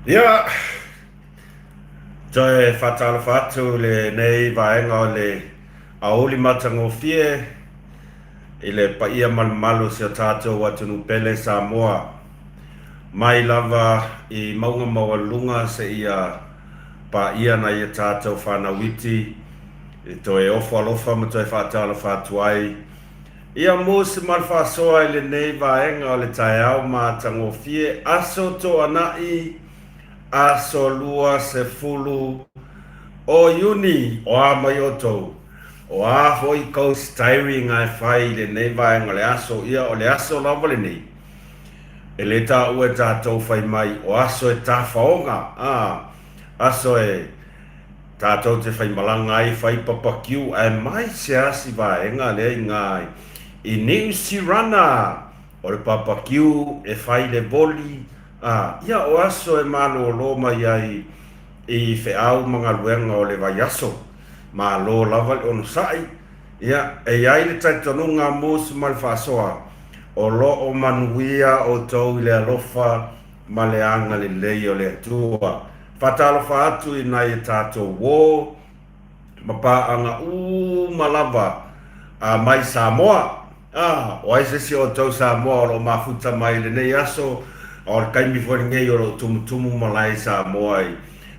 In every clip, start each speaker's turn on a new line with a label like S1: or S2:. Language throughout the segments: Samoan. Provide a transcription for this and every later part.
S1: Ia, toe faatalofa atu i lenei vaega o le aoauli matagofie i le paia ma le mamalu o si o tatou atunuu pele Samoa, mai lava i mauga maualuluga seia paia nai a tatou fanau iti e toe ofo alofa ma toe faatalofa atu ai ia Mose ma le faasoa i lenei vaega o le taeao matagofie Aso Toonai aso 20 o Iuni. O a mai outou? O a foi kou staring e fai i lenei vaega o le aso? Ia, o le aso lava lenei e le taua e tatou fai mai o aso e tafaoga, a, aso e tatou te faimalaga ai, fai papakiu, ae mai se asi vaega lea i ga i Niu Sirana, o le papakiu e fai le voli, a, ia o aso e malolo mai ai i feau ma galuega o le vaiaso. Malo lava le onosai. Ia, e i ai le talitonuga a Mose ma le faasoa, o lo o manuia outou i le alofa ma le agalelei o le Atua. Faatalofa atu i nai a tatou uo ma paaga uma lava a mai Samoa. A, o ai se isi o outou Samoa o lo o mafuta mai i lenei aso, a o le taimi foi lenei o lo o tumutumu malae i Samoa i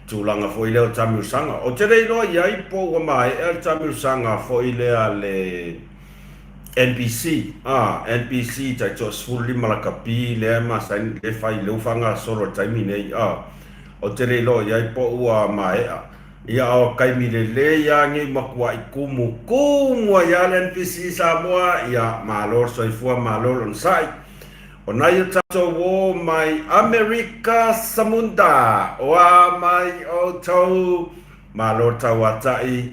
S1: tulaga foi lea o taamilosaga. Ou te le iloa i ai po ua maea le taamilosaga foi lea a le NPC, a, NPC tai toa-15 lakapi lea e masani, lea e fai, lea ua faagasolo i le taimi nei, a, ou te le iloa i ai po ua maea. Ia o taimi lelei a nei matuai kumu kumu ai a le NPC Samoa ia malo le soifua malo le onosai o nai o tatou o mai Amerika Samunda o a mai outou malo le tauatai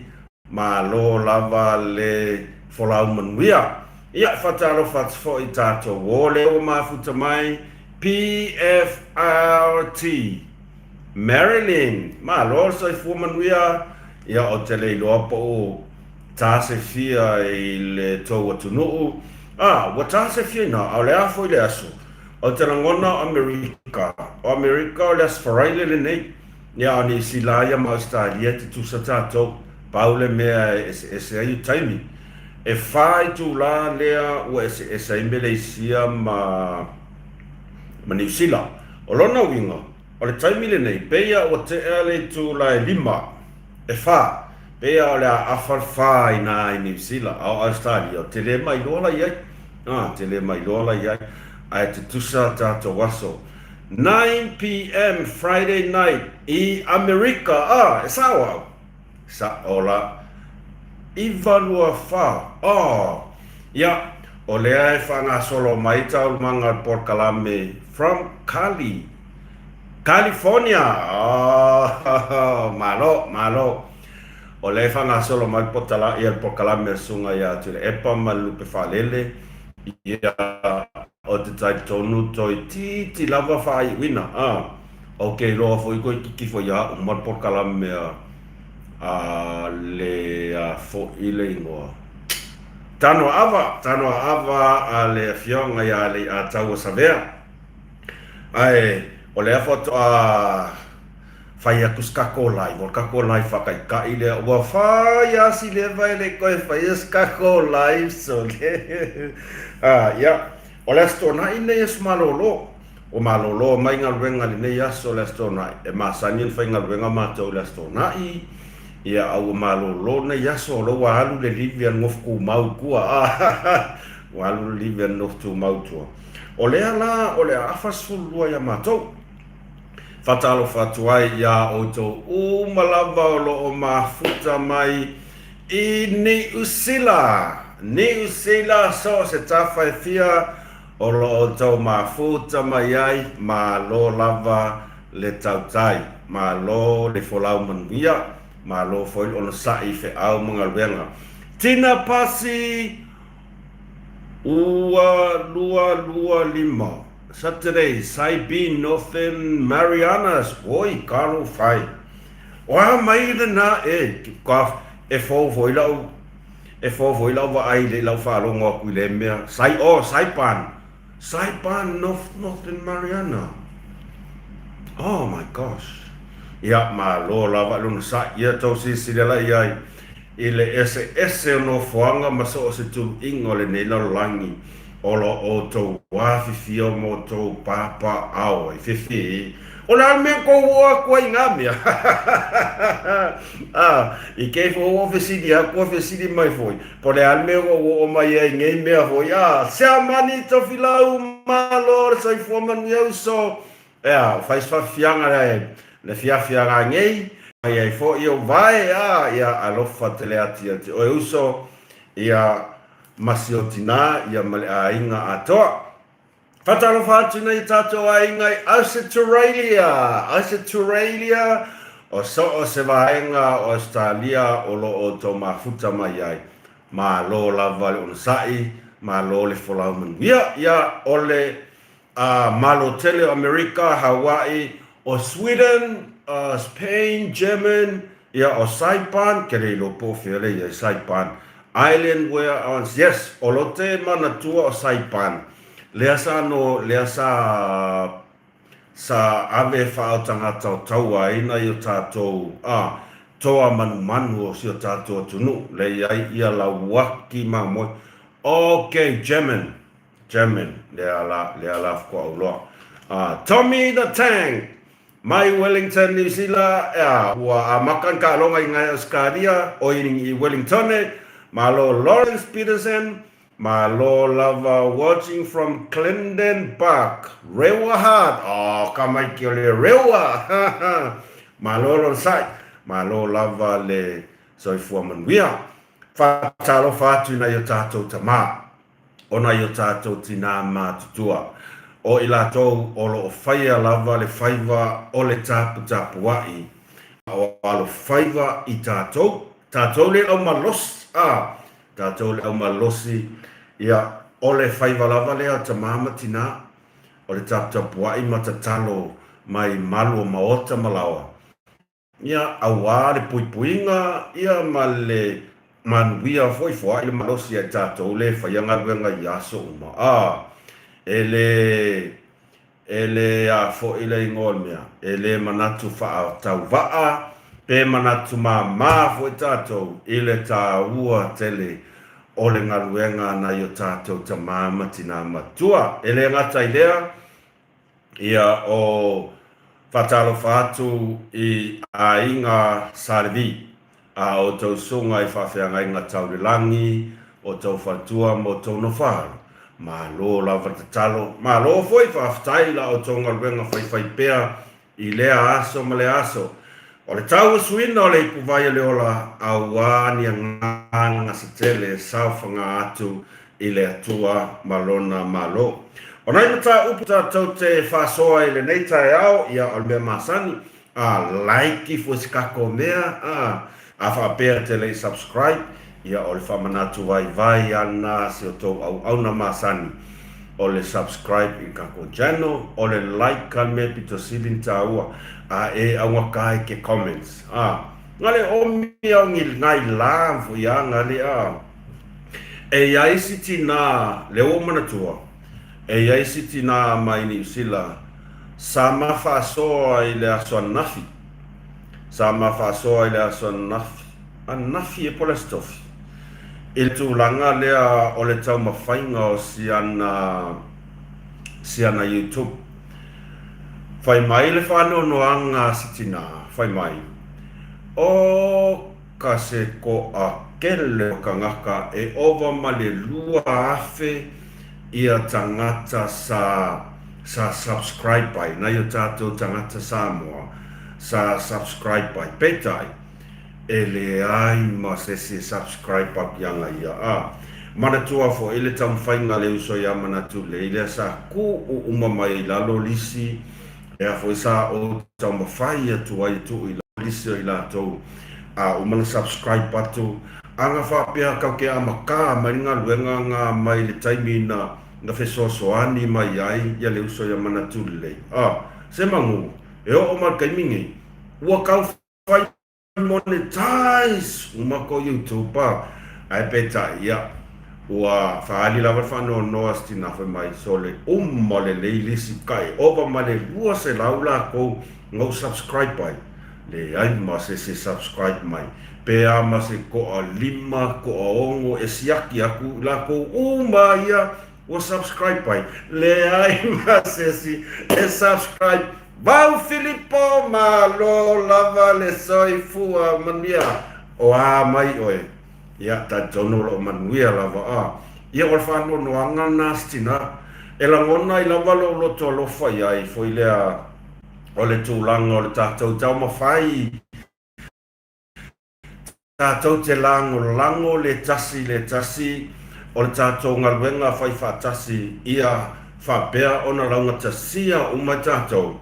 S1: malo lava le folau manuia ia e faatalofa atu foi i tatou o lea ua mafuta mai PFRT. Marilyn, Malo le soifua manuia, ia ou te le iloa po o ta se fia i le tou atunuu. A, ua ta se fia ina, a o le a foi le aso? Ou te lagona o Amerika, o Amerika o le Aso Faraile lenei. Ia, a o Niu Sila ia ma Ausetalia e tutusa tatou. Pau le mea e eseese ai o taimi. E fa itula lea ua eseese ai Meleisia ma ma Niu Sila. O lona uiga, o le taimi lenei, peia ua tea le itula e lima, e fa, peia o le a afa le fa inā i Niu Sila, a o Ausetalia, ou te le mailoa la i ai. Ā, te le mailoa la i ai, ae tutusa tātou aso. 9 PM Friday night i Amerika, ā, e sao au? Sao la. 924, Oh! Ia, o lea e faagasolo mai taualumaga o le polokalame From Cali, California! Oh! Malo, malo. O lea e faagasolo mai le potala, ia le polokalame a le Susuga ia Tuilaepa ma le Lupe Faalele, ia, o te talitonu toeitiiti lava faaiuina, ah. Ou te iloa foi toeitiiti foi a uma le polokalame a a le a foi le igoa. Tanoaava, Tanoaava a le afioga ia Leiataua Savea. Ae o lea faatoa fai atu se tatou live, o le tatou live faataitai lea. Ua fai lava si leva e le i toe faia se tatou live sole. Ah, ia, o le Aso Toonai lenei Aso Malolo. Ua malolo mai galuega i lenei aso le Aso Toonai, e masani ona faigaluega matou i le Aso Toonai, ia a ua malolo lenei aso, o lea ua alu le livi a le nofo tumau i tua, ah, ua alu le livi a le nofo tumau i tua. O lea la o le a afa 12 ia matou. Faatalofa atu ai iā outou uma lava o lo o mafuta mai i Niu Sila, Niu Sila so o se tafa e fia o lo o outou mafuta mai ai, malo lava le tautai, malo le folau manuia, malo foi le onosai i feau ma galuega. Tina Pasi ua 225 Saturday Saibin Northern Marianas Oi kalo fai O a mai lena e ka e fou foi lau e fou foi lau vaai i lau faalogo atu i lea mea Sai oh Saipan Saipan North Northern Mariana Oh my gosh Ia malo lava i lona sai ia tou silasila la i ai i le eseese o nofoaga ma so o se tuluiga o lenei lalolagi o lo outou afifio ma outou papaaao ai. Fefe, o le a le mea tou oo atu ai i na mea? A, i kei foi ua fesili atu ua fesili mai foi, po o le a le mea ua ou oo mai ai i nei mea foi? A, Siamani Tofilau, malo le soifua manuia uso. Ea, fai se faafiafiaga le le fiafiaga nei, mai ai foi ou vae, a, ia alofa tele atu ia te oe uso, ia ma si ou tinā, ia ma le aiga atoa. Faatalofa atu nei i tatou aiga i Ausituralia, Ausituralia, o so o se vaega o Ausetalia o lo o outou mafuta mai ai. Malo lava le onosai, malo le folau manuia, ia o le a Malo tele o Amerika, Hawaii, o Sweden, Spain, German, ia o Saipan, ke le iloa po o fea le iai Saipan, Island where on, yes, o lo te manatua o Saipan, lea sa no, lea sa, sa ave faaotagata o taua ai nai o tatou, a, toa manumanu o si o tatou atunuu, le iai ia lauaki mamoe. Ok, German. German, lea la, lea la faatoa ou loa. Tommy the Tank, mai Wellington, New Zealand, ea, ua amata ni taaloga i ngai Ausetalia, oi i Wellingtone, malo Lawrence Peterson, malo lava watching from Clendon Park, Rewa Hard, oh, ka maiki o le Rewa, malo lona sai, malo lava le soifua manuia. Faatalofa atu i nai o tatou tama. ona i o tātou tinā mātutua, o i latou o lo o whaia lava le faiva o le taputapua'i, a o alo faiva i tātou, tātou le au malosi, a, tātou le au malosi, ia, o le faiva lava lea o tamā ma tinā, o le taputapua'i ma tatalo mai malu o maota ma laoa. Ia, auā le puipuiga, ia, ma le manuia foi foai le malosi a i tatou le faia galuega i aso uma. A, e le, e le a foi le igoa o le mea, e le manatu faatauvaa pe manatu māmā foi tatou i le tāua tele o le galuega a nai o tatou tamā ma tinā matua. E le gata i lea, Ia, o faatalofa atu i aiga Salevi, a outou susuga i faafeagaiga tau le lagi, outou faletua ma outou nofo-alo. Malo lava le tatalo, malo foi faafetai i la outou galuega faifaipea i lea aso ma lea aso. O le tauasuina o le ipuvai o le ola, auā ni agaga se tele e saofaga atu i le Atua ma Lona Malo. O nai mataupu tatou te faasoa i lenei taeao, ia o le mea masani, a like ifo i se tatou mea, a, a faapea e te le i subscribe, ia o le faamanatu vaivai ana a si outou auauna masani, o le subscribe i le tatou channel, o le like ka le mea pito sili ona taua, a e augata i ke comments, a, ngale omi au ngi ngai la fo ia ngale a. E i ai si tinā, lea ua ou manatua, e i ai si tinā mai Niu Sila, sa ma faasoa i le aso ananafi, sa ma faasoa i le aso ananafi, ananafi e po o le aso tofi, i le tulaga lea o le taumafaiga o si ana, si ana YouTube. Fai mai le faanoanoaga a si tinā, fai mai, O ka se koʻa kele o kangaka e ova ma le 2000 ia tagata sa sa subscribe ai, nai o tatou tagata Samoa sa subscribe ai. Peitai, e leai ma sesi e subscribe aku ianga ia. A manatua foʻi le taumafaiga a le uso iā Manatulei lea sa kuu uma mai ai lalo lisi, lea foi sa ou taumafai atu ai e tuu i lalo lisi o i latou a uma na subscribe atu. A na faapea kau ke amakā mai le galuega nga mai le taimi na na fesoasoani mai ai ia le uso iā Manatulei. A se magu, e oo mai le taimi nei, ua kau fai monetize uma ko YouTube a, ae peitai ia, ua faaali lava le faanoanoa si tina fai mai sole uma lelei lisi kai ova ma le 200 lakou na ou subscribe ai, leai ma se se subscribe mai pe a ma se koa lima koa ono e siaki aku lakou uma ia Ua subscribe ai? Leai ma sesi e subscribe. Vau Filipo malo lava le soifua manuia o a mai oe. Ia talitonu o loo manuia lava a. Ia o le faanoanoaga lena si tina. E lagona ai lava lou loto alofa iai foi lea o le tulaga o le tatou taumafai. Tātou te lagolago le tasi i le tasi o le tātou galuega fai faatasi ia faapea ona laugatasia uma e tātou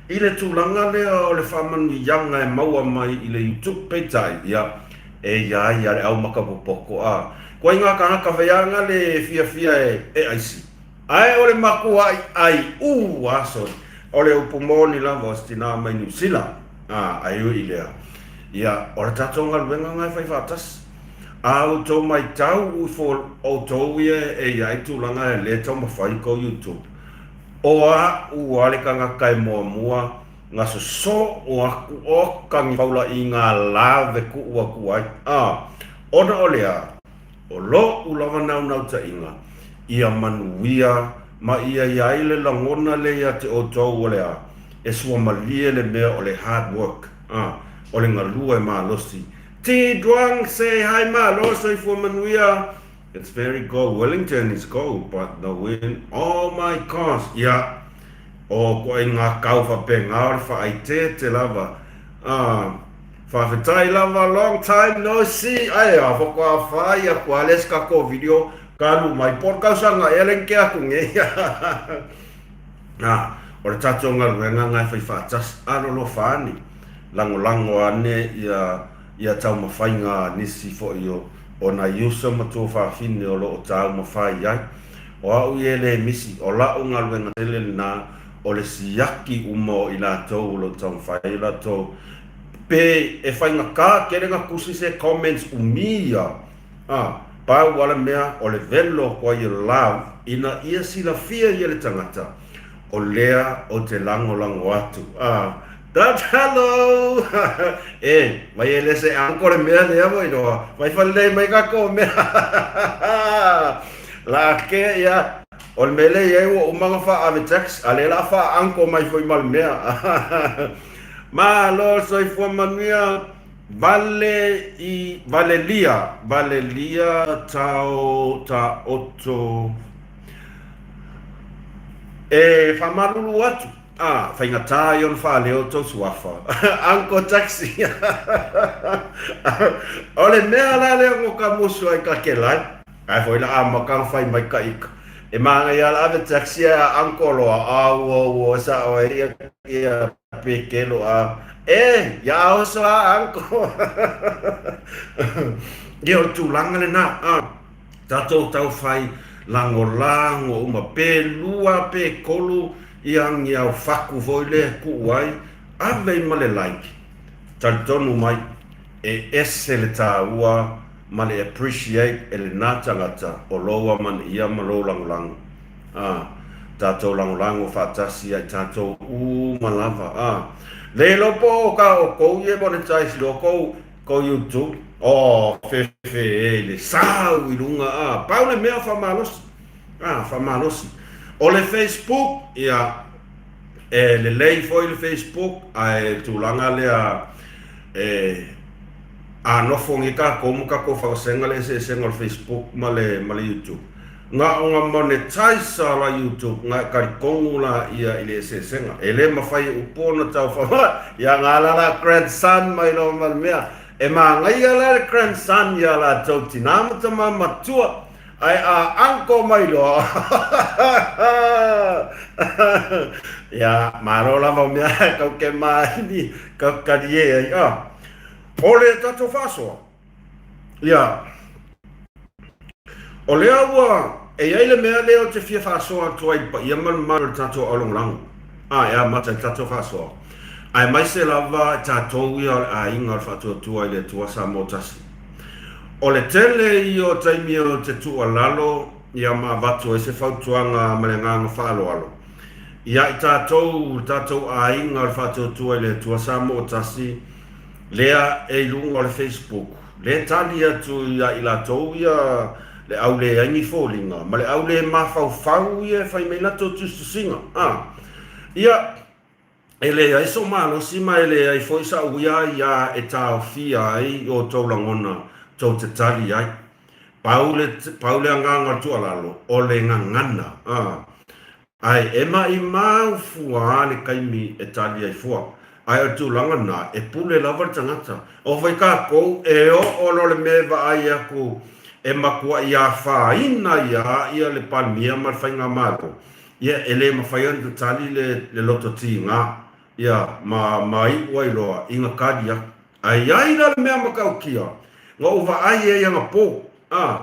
S1: i le tulaga lea o le faamanuiaga e maua mai i le YouTube peitai ia e ia ia le au makapopoko a koe ngā kāngaka whaianga le fiafia e aisi Ae o le makuaʻi ʻai ū a soli, o le upu moni lava o se tinā mai Niu Sila, ā, ae ui i lea, ia, o le tatou galuega nga e fai faatasi. A outou maitau ui for outou ia e i ai tulaga e le taumafai kou YouTube. O aʻu a le kangaka e muamua nga sosoo aku o ka faula i nga lave kuʻu aku ai, ā, ona o le a? O loʻu lava naunauta-iga, ia manuia ma ia i ai le lagona le ia te outou o le a, e suamalie le mea o le hard work, a, o le galue malosi. Ti Duang say hi malo soifua manuia. It's very cold, Wellington is cold but the wind oh my gosh ia o koe nga kau faapena o le faaitete lava a Faafetai lava long time no see ae a fakoa fai aku a les ka ko video ka lu mai por kausaga ea le nke aku nge a o le tatou galuega nga e fai faatasi a lolofa ane lagolago ane ia ia taumafaiga a nisi foi o o nai uso ma tuafafine o lo o taumafai ai o au ia e le misi o la'u galuega tele lena o le siaki uma o i latou o lo o taumafai ai latou Pe e faigata tele na tusi se comments umi ia, a, pau a le mea o le velo koa ia love ina ia silafia ia le tagata o lea o te lagolago atu, a, that hello e, mai e le se uncle le mea lea foi loa, mai falelei mai kakou mea la ke ia, o le mea lea i ai ua uma na faaave text, a lea la faa uncle mai foi ma le mea. Malo soifua manuia vale i valelia valelia tao taoto e faamalulu atu a faigata ai ona faaleo tou suafa Uncle Taxi o le mea la lea no ka musu ai ka kelai ae foi la amaka na fai mai ka ika e manaia la ave taxi a Uncle loa a ua ua sa oe ia ia pekelo a e ia oso a uncle ia o le tulaga lena a tatou taufai lagolago uma pe lua pe kolu ia agi au faku foi lea e kuu ai ave i ma le like talitonu mai e ese le taua ma le appreciate e lena tagata o lou amanaia ma lou lagolago. A, tatou lagolago faatasi ai tatou uma lava. A, le iloa po o ka oukou ia e monetize loa kou, kou YouTube. Oh, fefe e le sau i luga, a, pau le mea faamalosi. A, faamalosi. O le Facebook, ia, E lelei foi le Facebook ae tulaga lea e a nofo ngi tatou ma tatou fagasega le eseesega o le Facebook ma le ma le YouTube. Na o na monetize la YouTube na e talitonu la ia i le eseesega. E le mafai e upu ona tau fa ia nga la la grandson mai loa ma le mea. E manaia la le grandson ia latou tina ma tama matua ae a uncle mai loa ia malo lava o mea kau ke maini kau kalie ai a o le tatou faasoa ia o lea ua e i ai le mea lea ou te fia faasoa atu ai i le paia ma le mamalu o le tatou aulagolago a e amata i le tatou faasoa aemaise lava tatou ia o le aiga o le Faatuatua i le Atua Samoa Tasi. O le tele ia o taimi ou te tuualalo ia ma avatu ai se fautuaga ma le agaga faaaloalo ia i tatou, le tatou aiga o le Faatuatua i le Atua Samoa Tasi lea e i luga o le Facebook, le tali atu ia i latou ia le au leai ni foliga ma le au le mafaufau ia e fai mai latou tusitusiga. A. Ia. E leai sou malosi ma e leai foi sa'u ia ia e taofia ai i outou lagona tou te tali ai. Pau le, pau le agaga o le tuualalo, o le gagana, a. Ae e maʻimau fua le taimi e tali ai fua. Ae o le tulaga lena, e pule lava le tagata. O fai tatou e oo loa le mea e vaai atu e matuai afaina ia ia le Palemia ma le Faigamalo, Ia, e le mafai ona tatali le, le loto tiga, ia, ma, ma iu ai loa i ga kali aku. Ae i ai la le mea matautia na ou vaai ai anapō, a,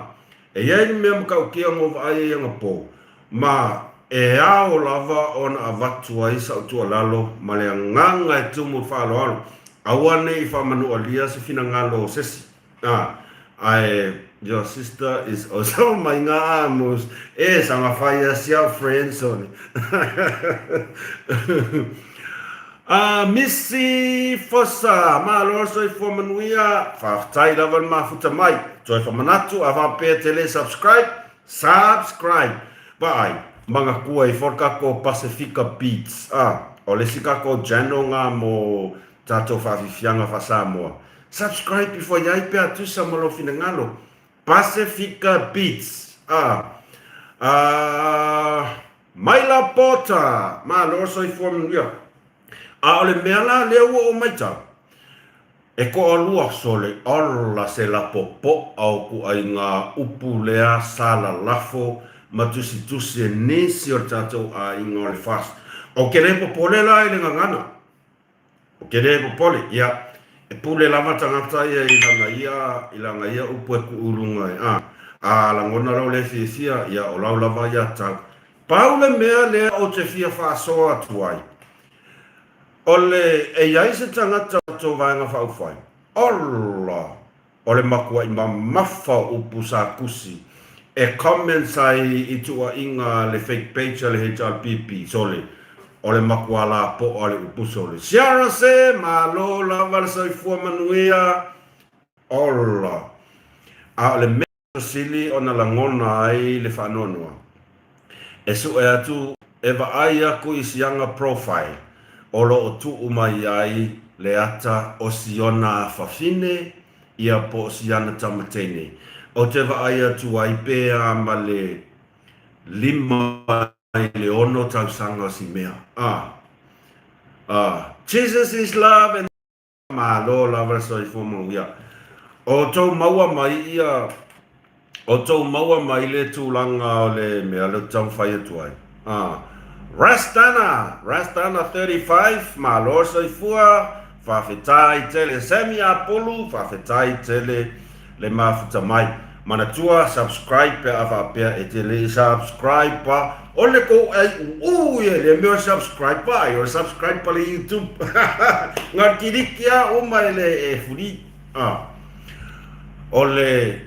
S1: e i ai le mea matautia na ou vaai ai anapō, ma e ao lava ona avatu ai sa'u tuualalo ma le agaga e tumu i le faaaloalo, aua ne i faamanualia se finagalo o sesi. Ah, ae your sister is also mai nga amos e sanga fai a siau friend zone. Ah, Missy Fosa, malo soifua manuia, faafetai lava le mafuta mai. Toe famanatu, a faapea te le subscribe, subscribe. Vaai, manatua ifo le tatou Pasifika Beats. Ah, o le isi tatou channel nga mo tatou faafifiaga faa-Samoa. Subscribe ifo ai pe a tusa ma lou finagalo. Pasifika Beats. Ah. Ah. Maila Porter. Malo soifua manuia. A o le mea la lea ua ou maitau, e toalua sole ola se lapopoa o ituaiga upu lea sa lalafo ma tusitusi e nisi o le tatou aiga o le FAST. Ou te le popole la i le gagana. Ou te le popole, ia, e pule lava tagata ia i lana ia, i lana ia upu e tuu i luga e, a, a lagona lau le fiafia, ia, o lau lava ia tau. Pau le mea lea ou te fia faasoa atu ai, o le, e i ai se tagata o tou Vaega Faaupufai, ola! O le matuaʻi mamafa o upu sa tusi e comments ai i tuuaiga a le fake page a le HRPP, sole, o le matua lapoa le upu sole. Ciara se, malo lava le soifua manuia, ola. A o le mea sili ona lagona ai le faanoanoa, e sue atu, e vaai aku i siaga profile o lo o tuu mai ai le ata o siona afafine ia po o siana tamateine. Ou te vaai atu ai pe a ma le 5 i le 6 tausaga o si mea. A. A. Jesus is love and Malo lava le soifua manuia. O tou maua mai ia, o tou maua mai le tulaga o le mea lea ou te taumafai atu ai. Ah. Rastana, Rastana 35, malo le soifua, faafetai tele. Sammy Apulu, faafetai tele. Le mafuta mai. Manatua subscribe pe a faapea e te le i subscribe pa o le kou ai uu ia le mea o subscribe pa ai o le subscribe pa le YouTube nga kiliki a uma e le e fuli a o le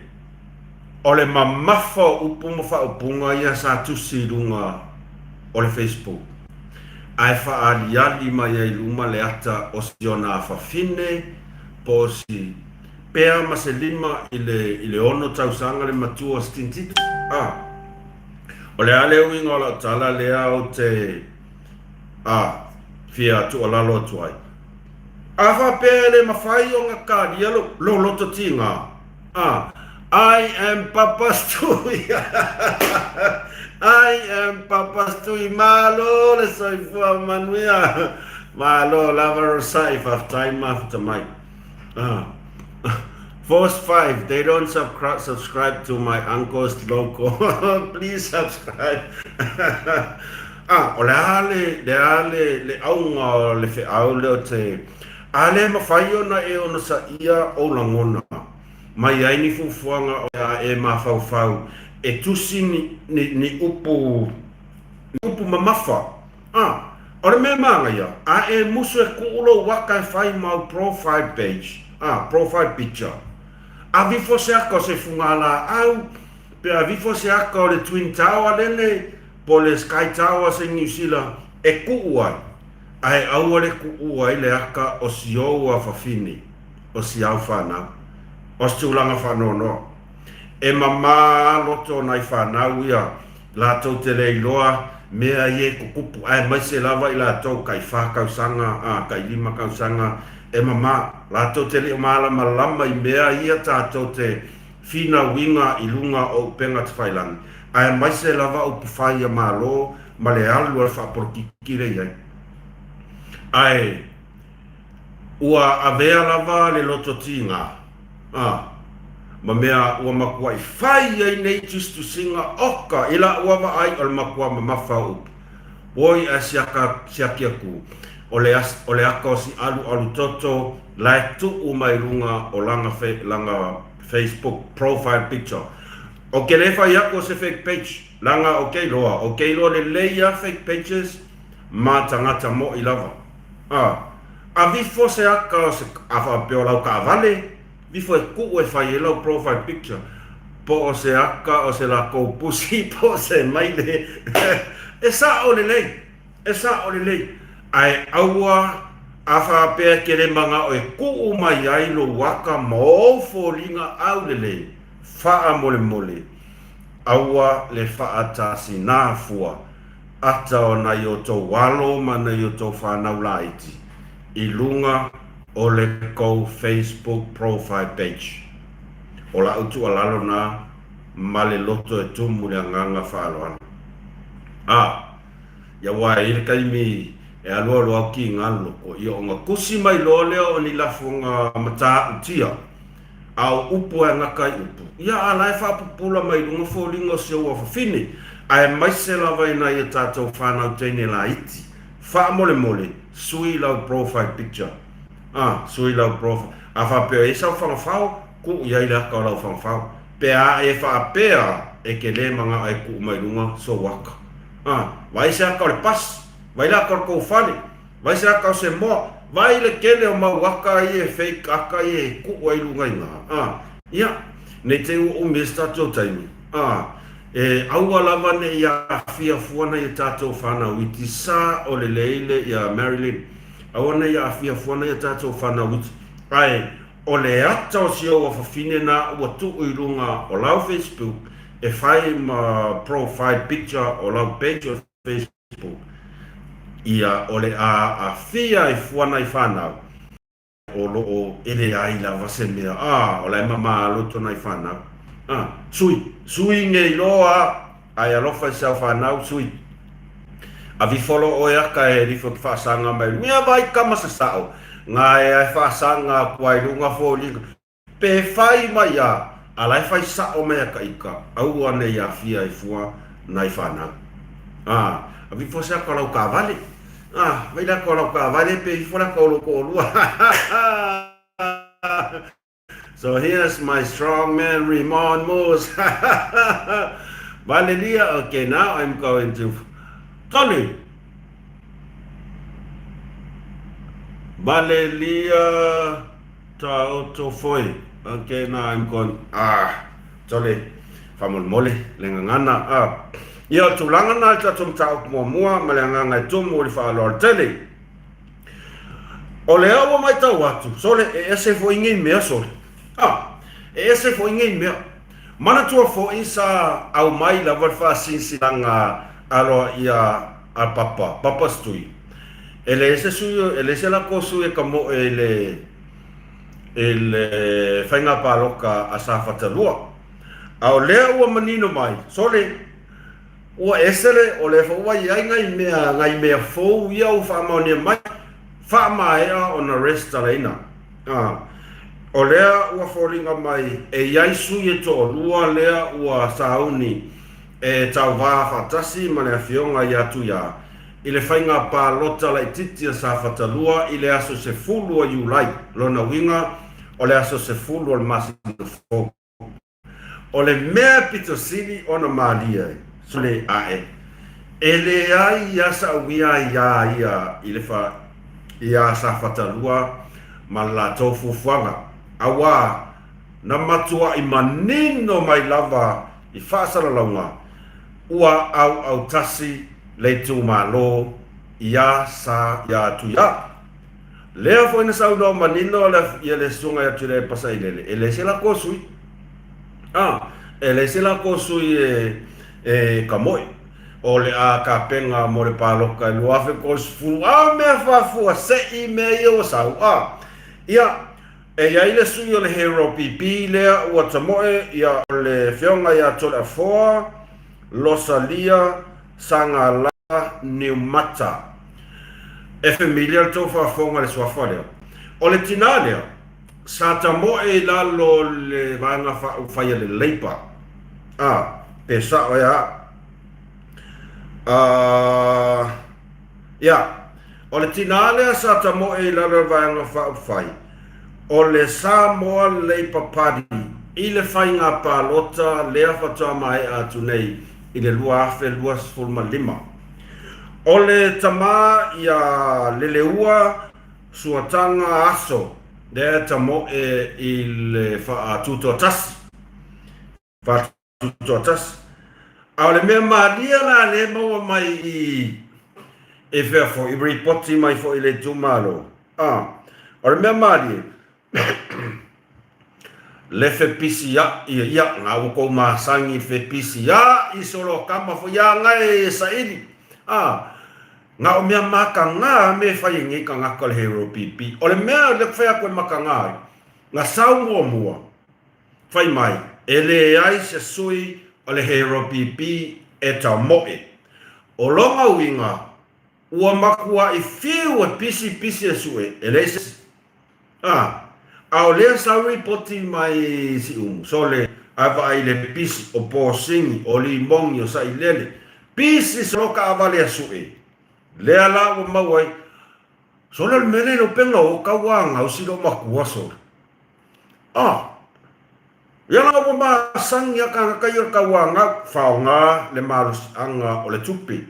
S1: o le mamafa o upu ma faaupuga ia sa tusi i luga o le Facebook ae faaaliali mai ai luma le ata o siona afafine po o si Pea ma se 5 i le i le 6 tausaga le matua o Stintit. A. O le a le uiga o lau tala lea ou te A. fia tuualalo atu ai. A faapea e le mafai ona talia lou loto tiga, a I am Papa's Tui I am Papa's Tui Malo le soifua manuia Malo lava Rosai faafetai mafuta mai a Force 5 they don't subscribe to my uncle's logo please subscribe A o le a le le a le le auga o le feau lea o te A le mafai ona e onosaia ou lagona mai ai ni fuafuaga o le a e mafaufau e tusi ni, ni, ni upu, ni upu mamafa. A, o le mea manaia, a e musu e kuu lou aka e fai ma au profile page, a, profile picture. Avifo se aka o se fugalaau, pe avifo se aka o le Twin Tower lele, po le Sky Tower se Niusila, e kuu ai, ae aua le kuu ai le aka o si ou afafine. o si au whanau, o se tulaga faanoanoa. E mamā a loto o nai whanau ia, latou te le iloa mea ia e tutupu, aemaise lava i latou kai wha tausaga, a, kai lima tausaga, e mamā, latou te le o malamalama i mea ia tatou te finauina i luga o upega tafailangi, aemaise lava upu fai a Malo ma le alu a le faapolokiki le i ai. Ae. Ua avea lava le loto tiga, a, ma mea ua matuai fai ai nei tusitusiga oka i la'u vaai o le matua mamafa o upu. Oi ae siaka, siaki aku, o le, o le aka o si alualu toto la e tuu mai luga o lana, lana Facebook profile picture. O ke le fai aku o se fake page, lana o ke iloa, o ke iloa lelei a fake pages ma tagata mo'i lava. A, avifo se aka o se a faapea o lau kaavale, vifo e kuu e fai ai lau profile picture, po o se aka o se lakou pusi po o se maile, e sao lelei, e sao lelei. Ae aua a faapea e te le manao e kuu mai ai lou aka ma ou foliga aulelei, faamolemole, aua le faatasinā fua ata o nai outou alo ma nai outou fanau laiti i luga o le kou Facebook profile page. O la'u tuualalo na ma le loto e tumu le agaga faaaloalo. A, ia ua e i le taimi e alualu au ki nga loko, ia ona kusi mai loa lea o ni lafoga matautia A o upu e gata i upu, ia a la e faapupula mai luga foliga o si ou afafine, aemaise lava i nai a tatou fanau teine laiti. Faamolemole, sui lau profile picture. A, sui lau profile. A faapea e i ai sau fagafao, tuu i ai le aka o lau fagafao. Pe a e faapea e te le manao e tuu mai luga sou aka. A, vaai se aka o le pasi, vaai le aka o le tou fale, Vai se aka o se moa, vai le kele o mau aka ia e fake aka ia e kuu ai luga i nga, a, ia, nei te ua umi ai se tatou taimi, a, e aua lava ne i aafia fua nai a tatou whanau iti sa o le leile ia Marilyn, aua ne i aafia fua nai a tatou whanau iti, ae o le ata o si ou afafine na ua tuu i luga o lau Facebook e fai ma profile picture o lau page o Facebook. Ia, o le a aafia ai fua nai whanau, o lo o e leai lava se mea, a, o la e mama loto nai whanau. A, sui, sui nei loa, ae alofa i se au whanau, sui. Avifolo oe aka e rifo ki whaasanga mai, mea vai kama se sao, nga e ai whaasanga aku ai lunga foliga, Pe whai mai a, a la e whai sao mai a ka ika, aua nei awhia e fua nai whanau. A, a vi fo se aka lau ka vale. A, vai la ko lau ka vale pe ifo la ko lo ko lua. So here's my strong man Ramon Moose. Valelia, okay, now I'm going to Tolu. Valelia Taoto foi, okay now I'm going ah tole faamolemole le gagana ah. Ia o le tulaga na i le tatou mataupu muamua ma le agaga e tumu i le faaaloalo tele. O lea ua matau atu, sole e ese foi nei mea sole. Ah, e ese foi nei mea. Manatua foi sa aumai lava le faasinsilaga aloaia a Papa, Papa's Tui. E leai se sui, e leai se latou sui e tamoe i le i le faiga palota a Safata 2. A o lea ua manino mai, sole, ua ese le, o lea foi ua i ai nai mea, nai mea fou ia ua faamaonia mai, faamaea ona resitalaina. A, o lea ua foliga mai e i ai sui e toalua lea ua sauni e tauva faatasi ma le Afioga ia Tuia i le faiga palota laitiiti a Safata 2 i le aso 10 o Iulai, lona uiga o le aso 10 o le masina fou. O le mea pito sili ona malie, sole ae, e leai ia saʻuia iā ia i le fa iā Safata 2 ma le latou fuafuaga, auā na matuaʻi manino mai lava i faasalalauga ua ʻauʻautasi le itumalo iā Sa iā Tuiā. Lea foi na saunoa manino le ia le susuga ia Tuilaepa Sailele, e leai se lakou sui. A, e leai se lakou sui e, e kamoe. O le a kapena mo le paloka e 2030, a mea fafua seʻi mea ia ua sau. A, ia, e i ai le sui o le Hero PP lea ua tamoe, ia, o le Afioga ia Toleafoa, Losalia, Sagala, Niumata. E familiar le tou faafofoga i le suafa lea. O le tinā lea, sa tamoe i lalo o le Vaega Faaupufai a le Labour. A, pe sao ea au. A, ia, o le tinā lea sa tamoe i lalo o le Vaega Faaupufai, o le Samoa Labour Party i le faiga palota lea faatoa maea atu nei i le 2025. O le tama ia Leleua Suataga Aso lea e tamoe i le faatutoatasi, faatutoatasi. A o le mea malie la lea e maua mai i i fea foi, i ripoti mai foi i le itumalo, a, o le mea malie, Le fepisiaʻi ia, nga ua kou masani fepisiaʻi solo kama foi ia ngae e saili. A, nga o mea makagā me fai e nei kangaka o le Hero PP. O le mea lea ku fai aku e makagā ai, nga sau muamua, fai mai, e leai se sui o le Hero PP e tamoe. O lona uiga, ua makuaʻi fiu e pisipisi e sue, e leai se isi. A, a o lea sau ripoti mai Siumu, sole, a vaai le pisi o Posini, o Limogi, o Sailele, pisi solo kaavale a sue. Lea la ua mau ai, sole o le mea lea i lou pega o kau a gausi lou makua sole. A, ia la ua masani a kānaka ia o le kau a gau, faoga le malosiaga o le tupe.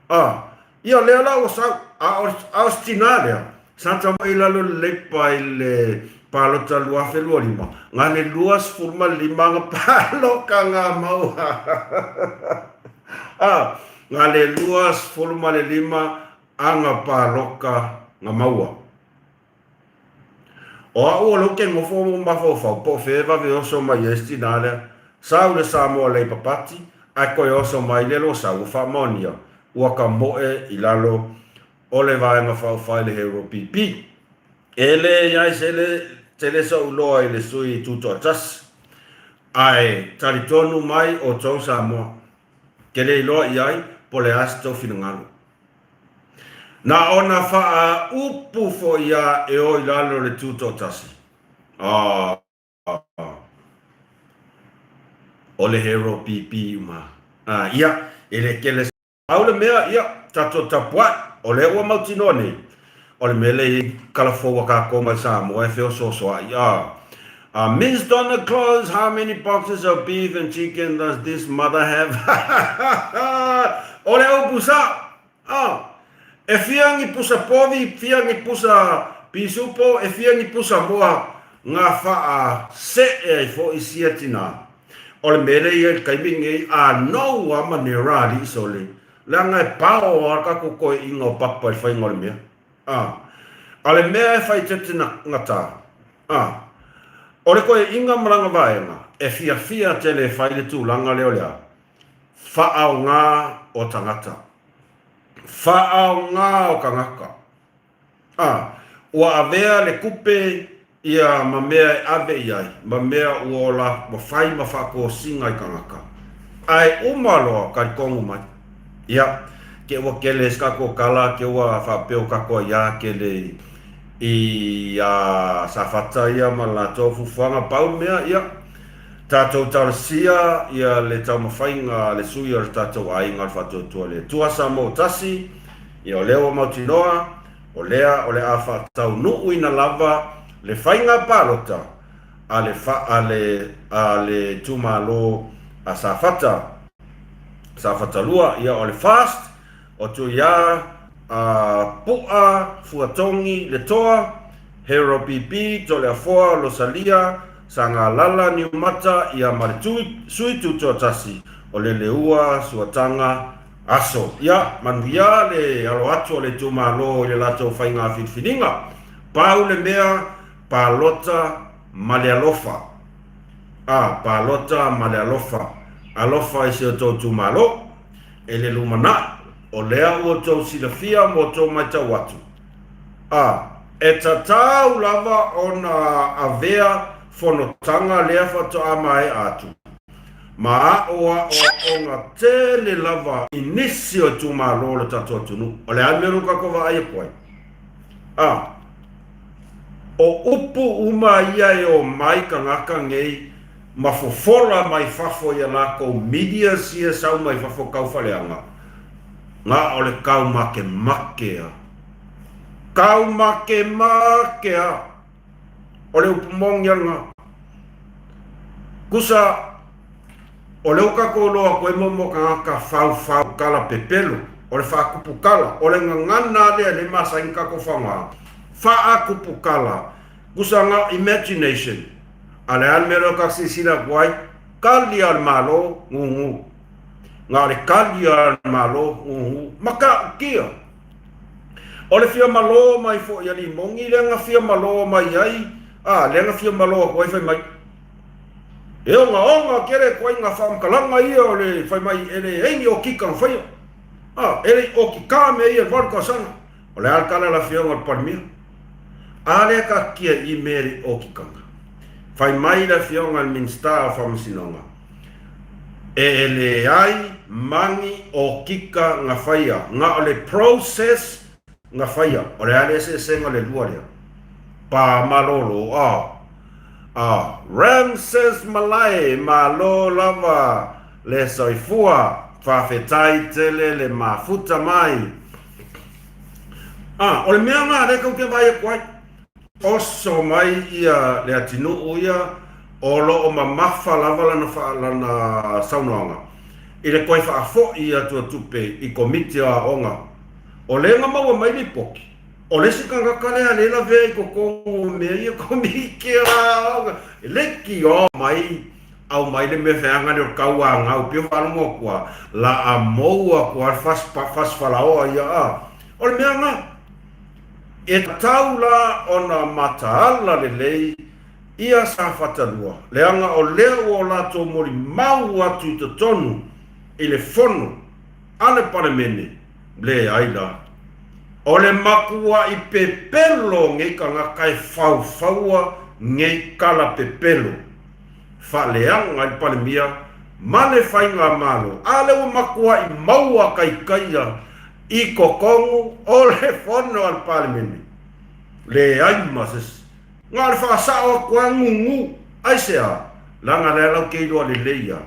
S1: A, ia lea la ua sau, a o, a o se tinā lea, sa tama i lalo le leipa i le palota 2025, nga le 25 nga paloka nga maua. A, nga le 25 anga paloka nga maua. O a'u o lou ke nofo mo mafaufau po o fea e vave oso mai ai se tinā lea. Sau le Samoa Labour Party ae koe oso mai le lo sau ua faamaonia ua ka moe i lalo o le Vaega Faaupufai le Hero PP. E leai se le tele so'u loa i le sui tutoatasi ae talitonu mai outou Samoa ke le iloa i ai po le a se tou finagalo. Na ona faaupu foi a e o i lalo le tutoatasi. Aah. O le hero PP uma. Ah, ia, e le kele au le mea, ia, tatou tapuai, o lea ua mautinoa nei, o le mea lea i kalafou a kākou mai Samoa e feosoosoaʻi, ah. Miss Donna Claus, how many boxes of beef and chicken does this mother have? O le upu sao! Ah, e fia ni pusa povi, fia ni pusa pisupo, e fia ni pusa moa nga faa seʻe ai foʻi sia tinā. O le mea lea ia i le taimi lenei, a nou a manera alii sole, leaga e pao a kakou koeʻiga o papa i le faiga o le mea. A, a le mea e fai tete gata, a, o le koeʻiga ma lana vaega, e fiafia tele e fai le tulaga lea o le a? Faaaoga o tagata. Faaaoga o tagata. A, ua avea le kupe ia ma mea e ave i ai, ma mea ua ola ua fai ma faatosina i tagata. Ae uma loa talitonu mai. Ia, ke ua kele se tatou tala ke ua faapea o tatou aiā kele i a Safata ia ma le latou fuafuaga pau le mea, ia, tatou talosia ia le taumafaiga a le sui o le tatou aiga o le Faatuatua i le Atua Samoa ua tasi, ia o lea ua mautinoa, o lea o le a faataunuuina lava le faiga palota a le a le a le itumalo a Safata, Safata 2, ia o le FAST, o Tuiā, a Pu'a, Fuatogi, Letoa, Hero BB, Toleafoa, Losalia, Sagalala, Niumata, ia ma le tui, sui tutoatasi o Leleua, Suataga, Aso. Ia, manuia le alo atu o le itumalo i le latou faiga filifiliga. Pau le mea, palota ma le alofa. A, palota ma le alofa. Alofa i si outou itumalo. E le lumanai, o lea ua outou silafia ma outou matau atu. A, e tatau lava ona avea fonotaga lea faatoa maea atu, ma aʻoaʻoaʻoga tele lava i nisi o itumalo o le tatou atunuu. O le a le mea lea ua tatou vaai atu ai? A, o upu uma ia e omai tagata nei ma fofola mai fafo i a lakou medias ia sau mai fafo tau faleaga, na o le kau makemake a. Kau makemake a. O le upu moni a lena. Kusa, o lea ua tatou iloa atu ai mo tagata faufau tala pepelo, o le faakupu tala, o le gagana a lea lea e masani tatou faoga, faakupu tala, kusa na imagination, a le a le mea lea o tatou silasila atu ai, kali a le Malo, gugu. Na o le kali a le Malo, gugu. Matautia. O le fia malo mai foi a Limoni lea na fia malo mai ai, a, lea na fia malo atu ai fai mai. E ogaoga tele ituaiga faamatalaga ia o le fai mai e leai ni okika na faia. A, e le i okika mea ia i le 8 tausaga. O le a le tala a le afioga i le Palemia? A lea taatia i i mea e le i okikaga. Fai mai le afioga i le Minisita o Faamasinoga, e leai mani okika na faia, na o le process na faia. O le a le eseesega o le lua lea? Pa malolo, a, a Ramses Malae, malo lava le soifua, faafetai tele le mafuta mai. A, o le mea lena lea tou te vaai atu ai, oso mai ia le atinuu ia o lo o mamafa lava lana, lana saunoaga i le toe faafoi atu o tupe i Komiti o Aoga. O lea na maua mai lipoti, o le isi tagata lea lea e lavea i totonu o mea ia Komiti o Aoga, e leitioa mai aumai le mea feaga lea o le tauanau pei o faalogo atu a la a mou atu a le fasi falaoa ia a o le mea na e tatau la ona mataala lelei ia Safata 2 leaga o lea ua o latou molimau atu i totonu i le fono a le Palemene leai la o le matuaʻi pepelo nei tagata e faufaua nei tala pepelo faaleaga i le Palemia ma le Faigamalo, a lea ua matuai maua taitaia i totonu o le Fono a le Palemene. Leai ma se isi. Na o le faasao atu lava gugu. Aisea? Leaga lea lau te iloa lelei lava.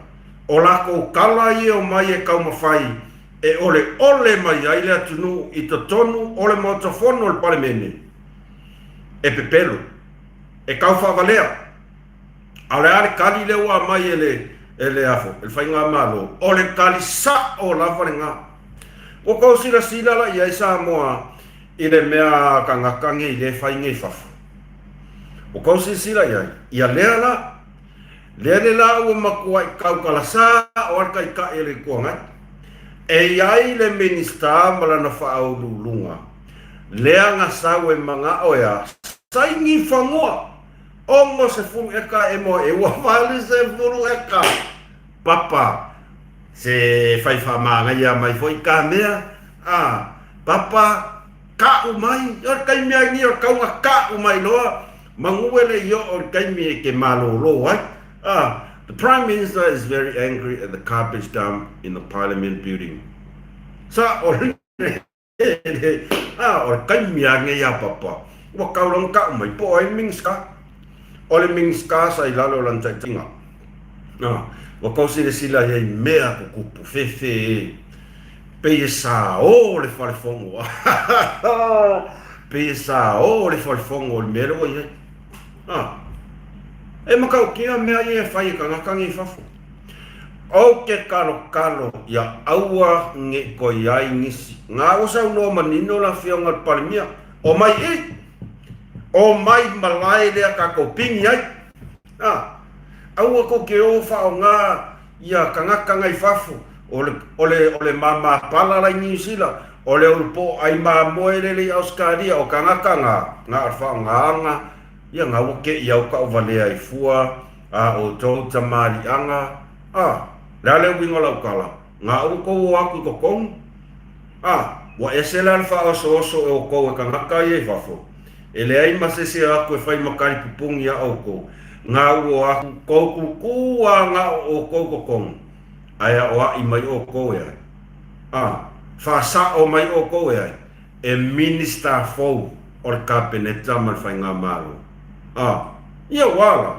S1: O latou tala ia e omai e taumafai e oleole mai ai le atunuu i totonu o le Maota Fono o le Palemene, e pepelo, e taufaavalea. A o le a le tali lea ua aumai e le, e le afo, e le Faigamalo? O le tali sao lava lena. Ua tou silasila la i ai Samoa i le mea tagata nei lea e fai nei i fafo? Ua tou silasila i ai? Ia lea la, lea le la ua matuai tautala sao lava le Taitai o le Itu Agai. E i ai le Minisita ma lana faauluuluga lea na sau e manao e a? Saini fanua! 60 eka e moe e ua 80 eka papa se fai faamanaia mai foi ka mea a papa. Ka'u mai, o le taimi ai nei o le tauga ka'u mai loa, manu e le i oo i le taimi e te malōlō ai. Ah, the Prime Minister is very angry at the garbage dump in the Parliament building. Sa, o le, ah, o le taimi a nei a Papa, ua kau lona ka'u mai, po o ai le Minisita? O le Minisita sa i lalo o lana taitaiga. Ah, ua kau silasila i ai mea tutupu fefe e. Pei e sā-ō le fale fono. Pei e sā-ō le fale fono o le mea lea ua i ai. Ah. E matautia mea ia e fai e tagata nei i fafo. Ou te kalokalo ia aua ne i toe ai nisi. Ngā ua saunoa manino le Afioga i le Palemia, Omai i! Omai malae lea tatou pini ai. Ah. Aua kou te o whaonga ia tagata ngai fafo, o le, o le, o le māmā pala la i Niu Sila, o le ulu po ai māmoe lele i Auskalia, o tagata nga, nga o le whaongaanga, ia nga ua ke i au ka o valea i fua, a o tou tamaliʻaga, a, le a le uiga o lau tala, nga ua tou o aku i totonu, a, ua ese la le whaosooso e outou e tagata ia i fafo, E leai ma se isi aku e fai makali pupuni iā ʻoukou, ngā ua aku kou kūkū a ngā o ʻoukou kokomu, ae aʻoaʻi mai ʻoukou e ai. A, whaasaʻo mai ʻoukou e ai, e Minista fou o le Kapeneta ma le Faigamalo. A, ia ua ala.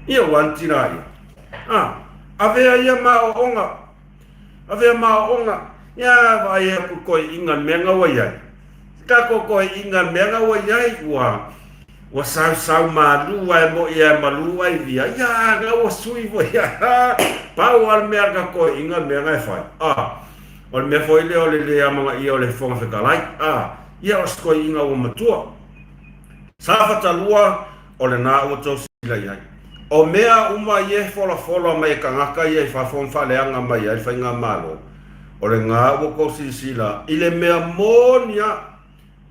S1: Ia ua antila ia. A, avea ia ma aoaoga. Avea ma aoaoga. Ia vaai aku koe i nga mea nga ua iai. Kako koe i nga mea nga ua iai, ua, ua sausau malu ae moʻi ae malu ai via, ia, nga ua sui foi, pau a le mea ka koe i nga mea nga e fai. A, o le mea foi lea o le le amanaia o le Fofoga Fetalai, a, ia o se toeaina ua matua. Safata-lua, o lena ua tou sila i ai. O mea uma ia e folafola mai e tagata ia i fafo ma faaleaga mai ai le faigamalo, o lena ua tou silasila i le mea moni a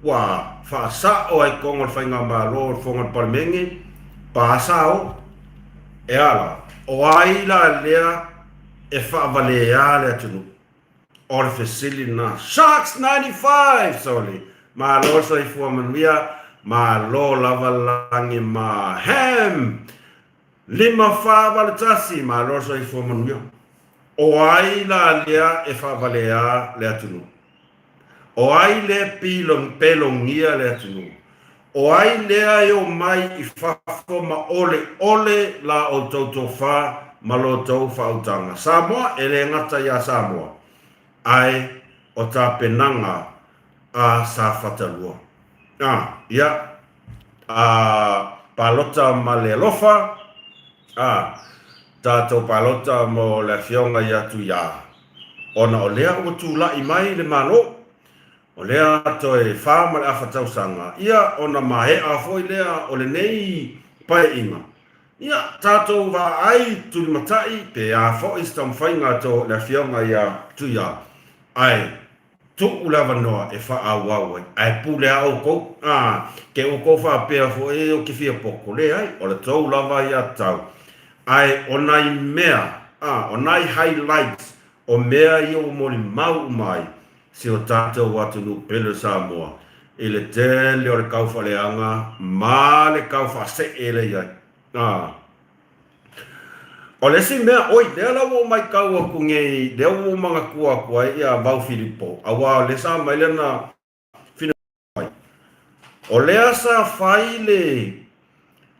S1: ua faasaʻo ai tonu o le faigamalo o le Fofoga o le Palemene, pasa o, e ala, o ai la lea e faavalea le atunuu? O le fesili lena. Sharks 95! Sorry. Malo le soifua manuia. Malo lava lagi ma Ham! 541. Malo le soifua manuia. O ai la lea e faavaleā le atunuu? O ai lea pelogia le atunuu? O ai lea e omai i fafo ma oleole la outou tofa ma lo tou faautaga? Samoa, e le gata iā Samoa, ae o tapenaga a Safata-lua. A, ia, a palota ma le alofa, a, tatou palota mo le Afioga ia Tuiā, ona o lea ua tula'i mai le Malo. O lea toe fa ma le afa tausaga, ia ona maea foi lea o lenei paeaiga. Ia, tatou vaai tulimatai pe a foi se taumafaiga to le Afioga ia Tuia, ae tuu le avanoa e faaauau ai. Ae pule a oukou, a, ke oukou faapea foi ou te fia poto, leai, o le tou lava ia tau. Ae o nai mea, a, o nai highlights o mea ia ua molimau uma ai, si o tatou atunuu pele o Samoa i le tele o le taufaaleaga ma le taufaasee lea i ai. A. O le isi mea, oi, lea la ua ou matau atu nei, lea ua ou manatua atu ai ia Vau Filipo, aua o lea sa aumai lana finagalo mai. O lea sa fai le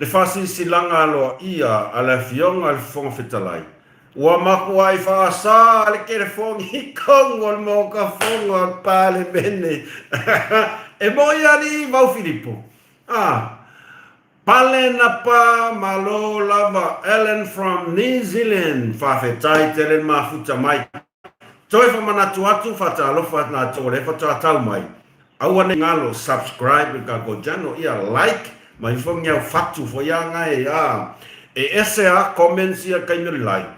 S1: le faasilasilaga aloaia a le Afioga i le Fofoga Fetalai, ua makuai faasa le telefoni i tonu o le Maota Fono a le Palemene. E moi alii Vau Filipo. Ah, pale na pa malo lava Ellen from New Zealand. Faafetai tele le mafuta mai. Toe famanatu atu, faatalofa latou o lea faatoa tau mai. Aua nei galo subscribe i le tatou channel, ia like ma ifo ni au fatu foi a ngai a e ese a comments ia taimi o le live.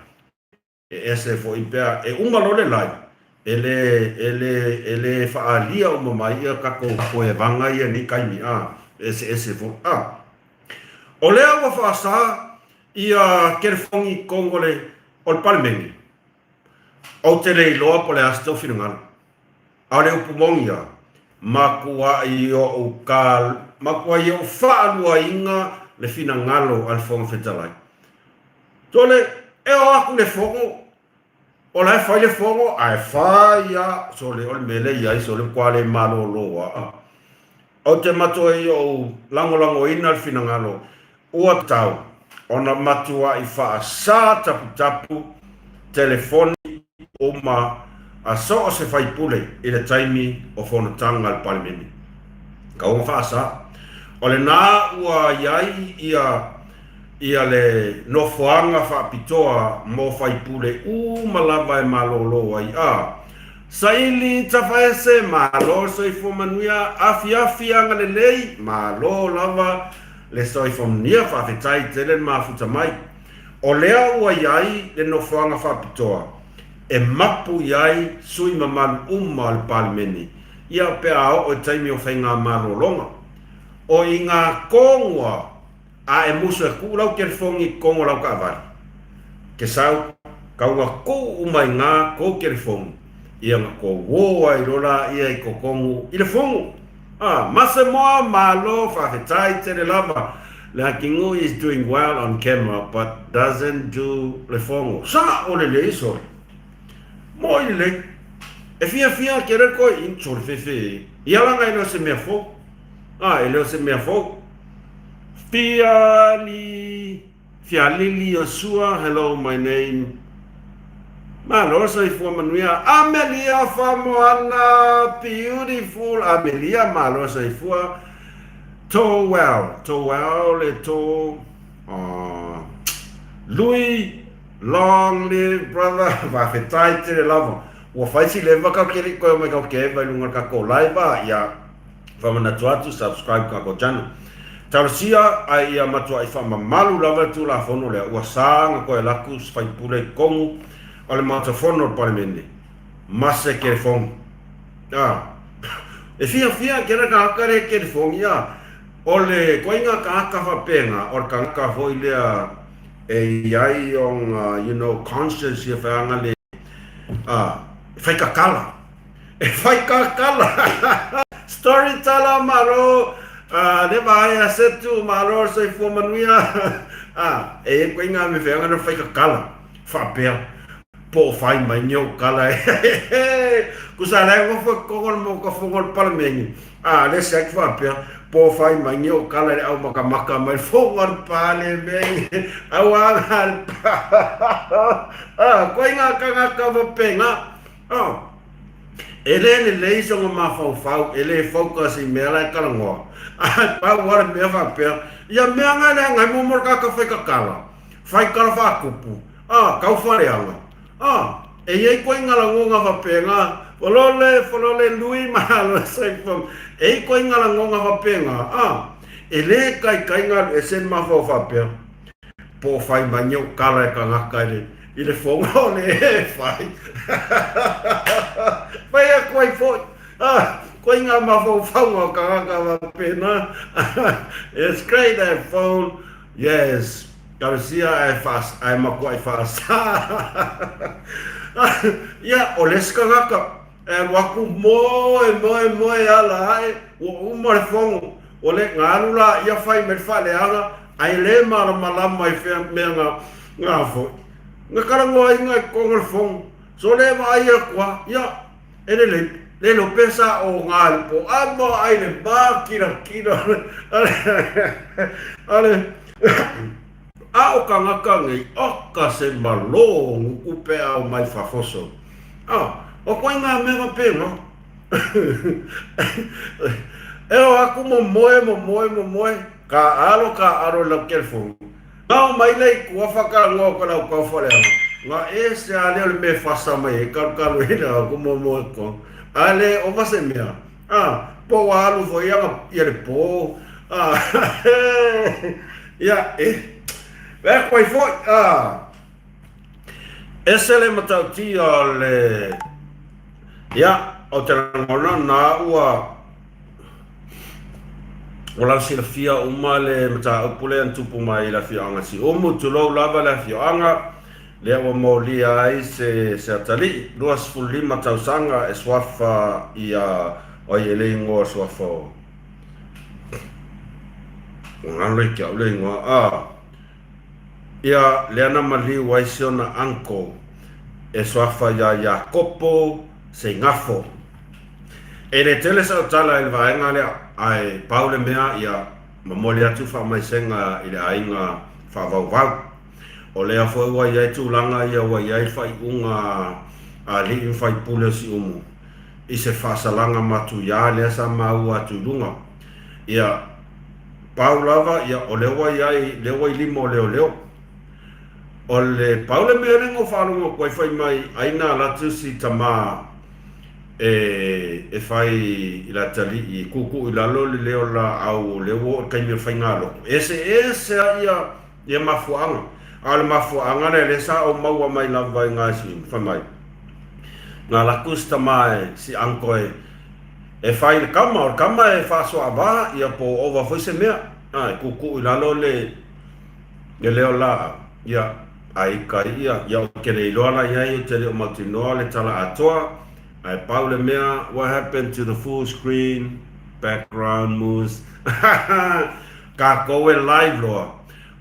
S1: E ese foi pea e uma loa le live e le e le e le faaalia uma mai ia tatou koevaga ia nei taimi a e eseese foi a. O lea ua faasa ia telefoni i totonu o le o le Palemene. Ou te le iloa po o le a se tou finagalo. A o le upu moni lava. Makuai oʻu ka, makuai oʻu faaluaina le finagalo a le Fofoga Fetalai. Sole, e o aku le fono, o la e fai le fono, ae fai a, sole, o le mea lea i ai, sole, ua le malolo a. Ou te matua i oʻu lagolagoina le finagalo, ua tatau ona matuai faasa taputapu telefoni uma a so o se faipule i le taimi o fonotaga a le Palemene. Kau ona faasa. O lena ua i ai ia ia le nofoaga faapitoa mo faipule uma lava e malolo ai a saili tafaese, malo soifua manuia, afiafi agalelei, malo lava le soifua manuia, faafetai tele le mafuta mai. O lea ua i ai le nofoaga faapitoa e mapu i ai sui mamalu uma o le Palemene ia pe a oo i taimi o faigamalologa. O i ngā kōngoa a e musu e kuu lau kelefogi i kongo lau kaavale. Ke sau, kau nga kuu uma i ngā kou kelefogi, ia nga kou wō ai lola ia i kokongu i le fongu. Ah, Masemoa, malo, faafetai tele lava. Leakinui is doing well on camera but doesn't do le fongo. Sa o lelei sole. Moi lelei. E fiafia kere koe in sole fefe. Ia langa e le o se mea fou. Ah, e le o se mea fou. Fiali, Fialili Iosua, hello my name. Malo soifua manuia. Amelia Famoana, beautiful Amelia, malo soifua. To well, to well le to Lui, long live brother, faafetai tele lava. Ua fai si leva kau ke li koe mai kau ke vai lunga ka ko live a ia. Whamanatu atu, subscribe ka ko channel. Talosia ai ia matuaʻi faamamalu lava le Tulafono lea ua sa nga koe laku faipule i kogu o le Maota Fono o le Palemene ma se kelefogi. A, e fiafia kela kahaka le kelefogi a, o le koiga kahaka faapena o le kangaka foi lea e iai ona, you know, conscience ia wheanga le, a, whaikakala. E whai kakala. Story tala malo le vaea setu malo soifua manuia a e koe nga me wheanga na whai kakala whaapea po whai mai nio kala e kusa lai ngo fo kongo mo ka fongo le palamengi a le se whaapea po whai mai nio kala le au maka maka mai fongo le pale me au a a koe nga kanga ka wapenga a E le lelei sona mafaufau, e le focus i mea la e talanoa. Ae pau lava le mea faapea, ia mea nga leaga e momo le kaka fai kakala, fai kala faakupu, a, kau faleaga. A, e i ai koe i ngalagoga faapena, folole, folole lui malo saifong, e i koe i ngalagoga faapena, a, e le kaikai galu ese le mafaufau faapea. Po whai mai nio kala e kangaka i le, i le fonga o le e whai. Whai a koe foi. Ah, koe ngā mawhauwhaunga o kangaka wa pēnā. It's great that phone. Yes. Talosia ae whaas, ae makuaʻi whaasa. Ia, o le isi kangaka. E alu aku moe, moe, moe ala ae, ua uma le fono, ua le galu la ia fai mai le faaleaga, ae le malamalama i fea mea nga, nga foi. Nga kalagoaiga i konga le fono, so le vaai aku a, ia, e lelei, le lo pesa o nga le po, a ma ai le mākirakira, ale, ale, A o kangaka nei, oka se malo nguku pe ao mai fafoso. A, o koe nga mea wapena. E o aku momoe, momoe, momoe, ka alo, ka alo i lau telefoni. Nga o mai lei kua whakarongo ko lau kau whareanga. Nga e se a leo le me whasa mai e kalu kalu i lau aku momoe ko. A le ova se mea. A, po ua alu foi ia, ia le pō. A, ia, e, e koe foi, a, ese le matautia o le, ia, o te rangona nā ua, ua lau silafia uma le mataupu lea na tupu mai i le afioaga Siumu, tulou lava le afioaga, Lea ua molia ai se atalii, 25 tausaga e suafa ia Ai e le igoa suafa o Ua galo i ke au le igoa a Ia lea na maliu ai si ona uncle e suafa iā Iakopo Seigafo. E le tele sau tala i le vaega lea, ae pau le mea ia momoli atu faamaisega i le aiga faavauvau. O lea foi ua i ai tulaga ia ua i ai faaiuga a alii ma faipule o Siumu i se faasalaga matuia lea sa maua atu i luga. Ia, pau lava, ia, o lea ua i ai, lea ua i lima o leoleo. O le pau le mea lea na ou faalogo atu ai fai mai ai na alu atu si tama e, e fai i le atalii e tuutuu i lalo le leo laau o lea ua oo i le taimi o le faigalotu. E eseese lava ia, ia mafuaaga. A o le mafuaaga lea lea sa ou maua mai lava i nai fai mai, na alu atu si tama e, si uncle e, e fai i le tama, o le tama e faasoaava ia po o ova foi se mea, a, e tuutuu i lalo le, le leo laau, ia, a ita ia, ia ou te le iloa la i ai, ou te le o mautinoa le tala atoa, ae pau le mea, what happened to the full screen background moves, kākou e live loa.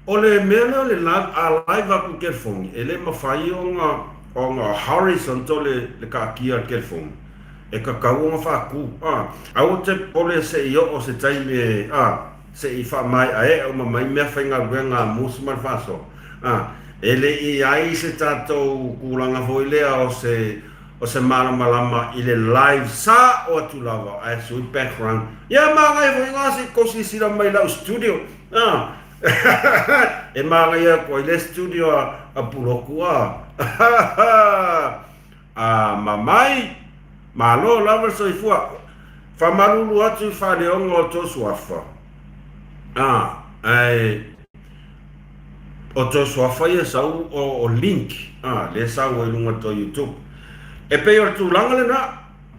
S1: O le mea lea o le live, a live aku i telefoni, e le mafai ona, ona horizontal le, le kaakia o le telefoni. E tatau ona faatu, a. Aua te popole se i oo se taimi e, a, se i faamaeaea uma mai meafaigaluega a Musi ma le faasoa, a. E le i ai se tatou tulaga foi lea o se, o se malamalama i le live sao atu lava ae sui background. Ia manaia foi na se i tou silasila mai i lau studio, a. E manaia atu ai le studio a, a Pulotu, a. A mamai, malo lava le soifua. Faamalulu atu i faaleoga o tou suafa. A, ae o tou suafa ia sau o, o link, a, lea sau ai luga o tou YouTube. E pei o le tulaga lena,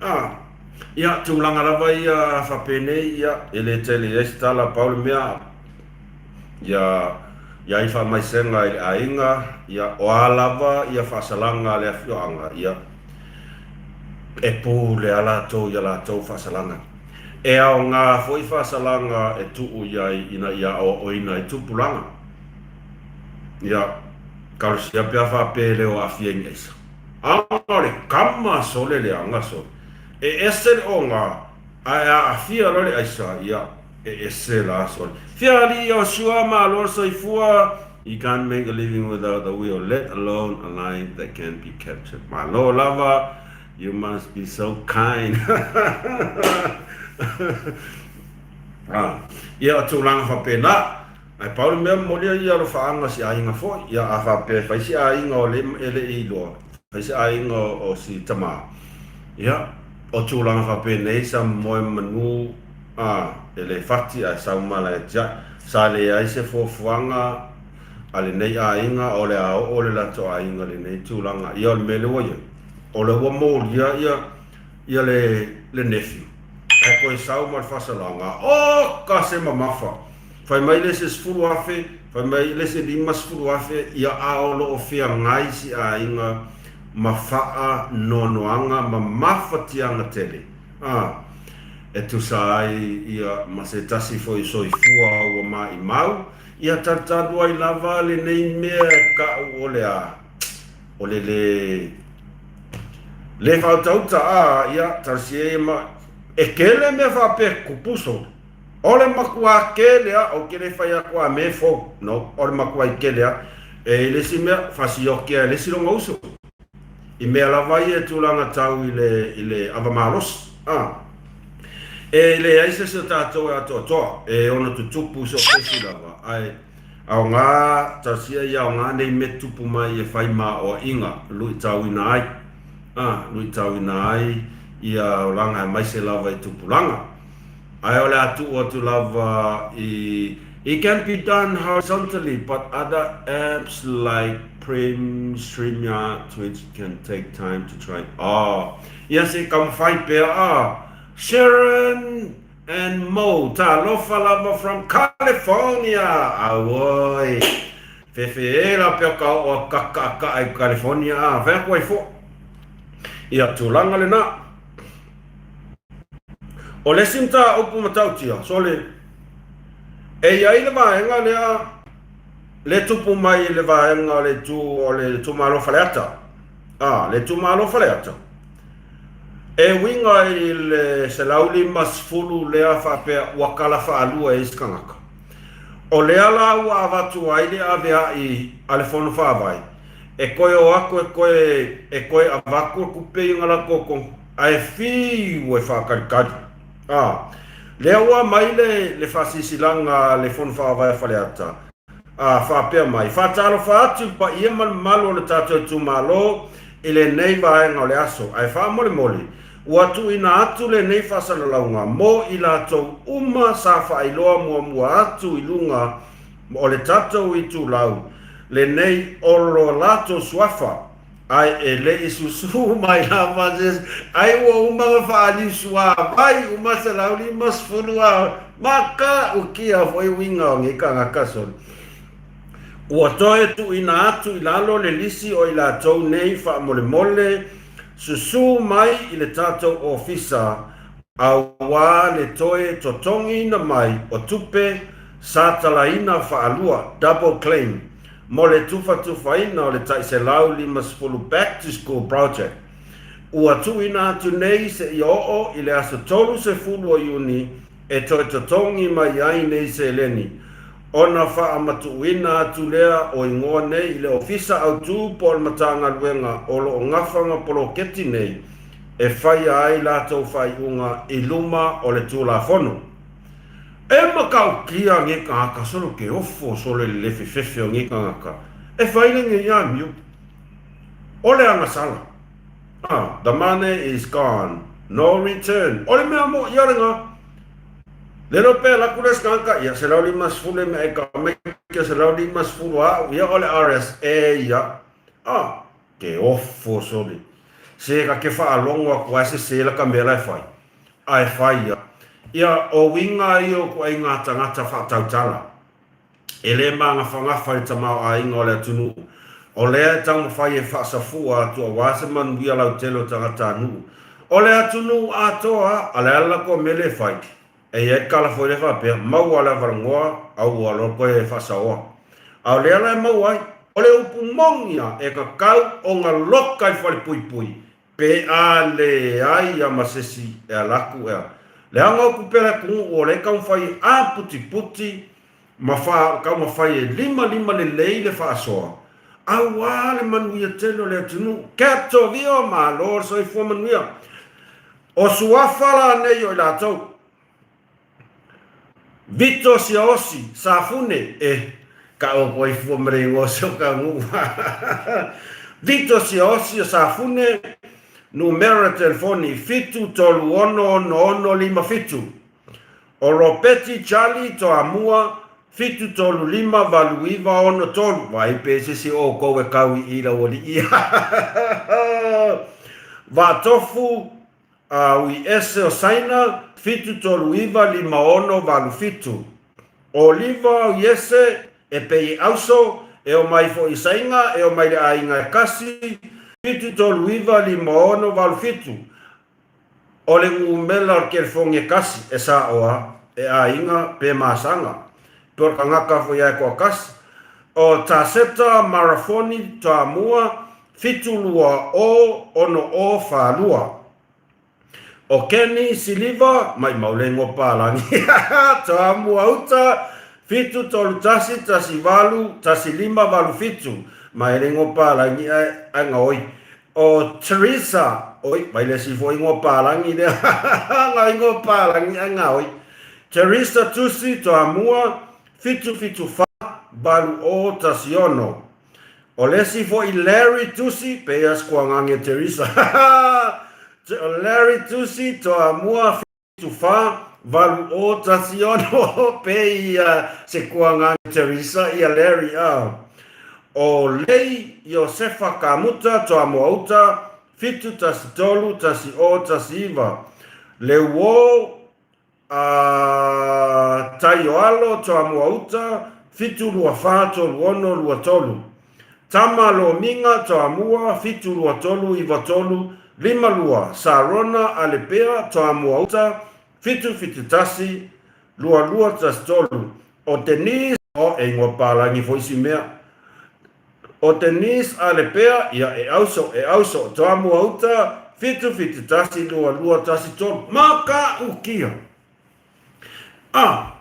S1: a, ia, tulaga lava ia faapenei, ia, e le tele i ai se tala, pau le mea, Ia i ai faamaisega i le aiga, ia, o a lava ia faasalaga a le afioaga, ia, e pule a latou i a latou faasalaga. E aoga foi faasalaga e tuu i ai ina ia aoaoina ai tupulaga. Ia, talosia pe a faapea e le o aafia i ni aisa. Aoga o le kama sole leaga sole. E ese le oga, ae a aafia loa le aisa, ia, E ese la sole. Fia alii o Sua malo le soifua You can't make a living without a wheel let alone a line that can be captured. Malo lava You must be so kind. Ah, ia o tulaga faapena. Ae pau le mea momoli ai ia alofaaga si aiga foi. Ia a faapea e fai si aiga o le e le i iloa, fai si aiga o si tama. Ia, o tulaga faapenei sa moe manu A, e le fati ae sau mala e tiai. Sa leai se fuafuaga a lenei aiga o le a oo le latou aiga i lenei tulaga. Ia o le mea lea ua i ai, o lea ua molia ia, ia le, le nephew, ae toe sau ma le faasalaga, oka se mamafa! Fai mai le isi 10,000, fai mai le isi 50,000, ia a o lo o feagai si aiga ma faa noanoaga ma mafatiaga tele. Ā, e tusa ai ia ma se tasi foi soifua ua maʻimau, ia talutalu ai lava lenei mea e kaʻu o le a, o le lē, lē faautauta, ā, ia, talosia ia ma, e kele mea faapea kupu sole. O le makuā kele a, ou te le fai atu a me fou, no, o le makuai kele a, e i le isi mea, fasioki a e le isi lona uso. I mea lava ia e tulaga tau i le, i le ava malosi, a. E leai se isi o tatou e atoatoa, e ono tutupu so o se isi lava, ae aoga, talosia ia aoga nei mea tupu mai e fai maoaiga, luitauina ai, a, luitauina ai ia olaga aemaise lava i tupulaga. Ae o le a tuu atu lava i It can be done horizontally but other apps like Prim, StreamYard, Twitch can take time to try. Oh, ia se i taumafai pea a Sharon and Mo, talofa lava from California! Auoi! Fefe e la pea ka oo a kakaaka'a i California a, fai atu ai fo'i. Ia, tulaga lena. O le isi mataupu matautia, sole, e i ai le vaega lea le tupu mai i le vaega o le itu o le itumalo Faleata. A, le itumalo Faleata, e uiga i le 150 lea faapea ua kala faalua e isi tagata. O lea la ua avatu ai le aveai a le Fono Faavae e toe o atu e toe e toe avatu le tupe i ona latou tonu ae fiu e faatalitali. A, lea ua aumai le le faasilasilaga a le Fono Faavae a Faleata, a faapea mai, Faatalofa atu i le paia ma le mamalu o le tatou itumalo i lenei vaega o le aso, ae faamolemole, ua tuuina atu lenei faasalalauga mo i latou uma sa faailoa muamua atu i luga o le tatou itulau lenei o lo latou suafa, ae e le i susū mai lava se isi, ai ua uma ona faaliu suavai uma 150 a matautia foi uiga o nei tagata sole. Ua toe tuuina atu i lalo le lisi o i latou nei faamolemole susū mai i le tatou ofisa auā le toe totogiina mai o tupe sa talaina faalua, double claim, mo le tufatufaina o le tai 150 Back to School Project. Ua tuuina atu nei seia oo i le aso 30 o Iuni e toe totogi mai ai nei seleni, ona faamatuuina atu lea o igoa nei i le Ofisa Autu po o le Matagaluega o lo o gafa ma poloketi nei e faia ai latou faaiuga i luma o le Tulafono. E matautia nei tagata solo ke ofo solo i le lefefefe o nei tagata e fai lenei amio. O le agasala. Ah, the money is gone. No return. O le mea moʻi a lena. Lelo pe alu atu le isi tagata, ia, 150 e mea e ka mai ke 150 a au, ia o le RSA ia. Ah, ke ofo sole. Se ka ke faalogo atu ai sese la ka mea la e fai. Ae fai ia. Ia, o uiga ia o kuaiga tagata faatautala. E le māgafagafa i le tamaoaiga o le atunuu. O lea e taumafai e faasafua atu aua se manuia lautele o tagatanuu. O le atunuu atoa, a le ala koa mele e fai. E i ai kala foi lea faapea, maua le avaloa, a ua loa koe e faasaoa. A o lea la e maua ai, o le upu moni a e kakau ona loka i falepuipui, Pe a leai a ma sesi e ala aku ea. Leaga o kupe le atunuu o lea taumafai e aputiputi ma fa taumafai e limalima lelei le faasoa auā le manuia tele o le atunuu. Captovio, malo le soifua manuia. O suafa la nei o i latou. Vito Siaosi, Safune, e ka o koe fua ma le igoa se o ka nuu. Vito Siaosi o Safune, numera telefoni 7366657. O Ropeti Charlie Toamua, 7358963. Vai pe se se o kou e kau i i lau alii. Vaatofu A ui ese o Saina, 7 3 9 5 6 8 7. O Liva ui ese, e pei e auso, e o mai foi i Saina, e o mai le aiga e kasi, 7 3 9 5 6 8 7. O le numera o le telefoni e kasi, e saoa, e aiga, pe masaga. Pe o le tagata foi a e toatasi. O Taseta Marafoni Toamua, 7 2 o 6 o 4 2. O Kenny Siliva, maimau le igoa palagi, Toamua uta, 7 3 1 1 8 1 5 8 7, mai le igoa palagi ae, ae gaoi. O Teresa, oi, mai le isi foi igoa palagi lea, ngā igoa palagi ae gaoi. Teresa Tusi, Toamua, 7 7 4 8 o 1 6. O le isi foi Larry Tusi, pei a sikuagange Teresa. Larry Tusi, Toamua, 7 4 8 o 1 6, pei a sekuagange Teresa ia Larry. Ah. O Lei Iosefa Kamuta, Toamua uta, 7 1 3 1 o 1 9. Leuo A Taioalo, Toamua uta, 7 2 4 3 6 2 3. Tama Lomiga, Toamua, 7 2 3 9 3 5 2. Sarona Alepea, Toamua uta, 7 7 7 1 2 2 1 3. O Denise, oh, e ingoa palagi foi si mea. O Denise Alepea, ia e auso, e auso, Toamua uta, 7 7 1 2 2 1 3. Makaukia! Ah,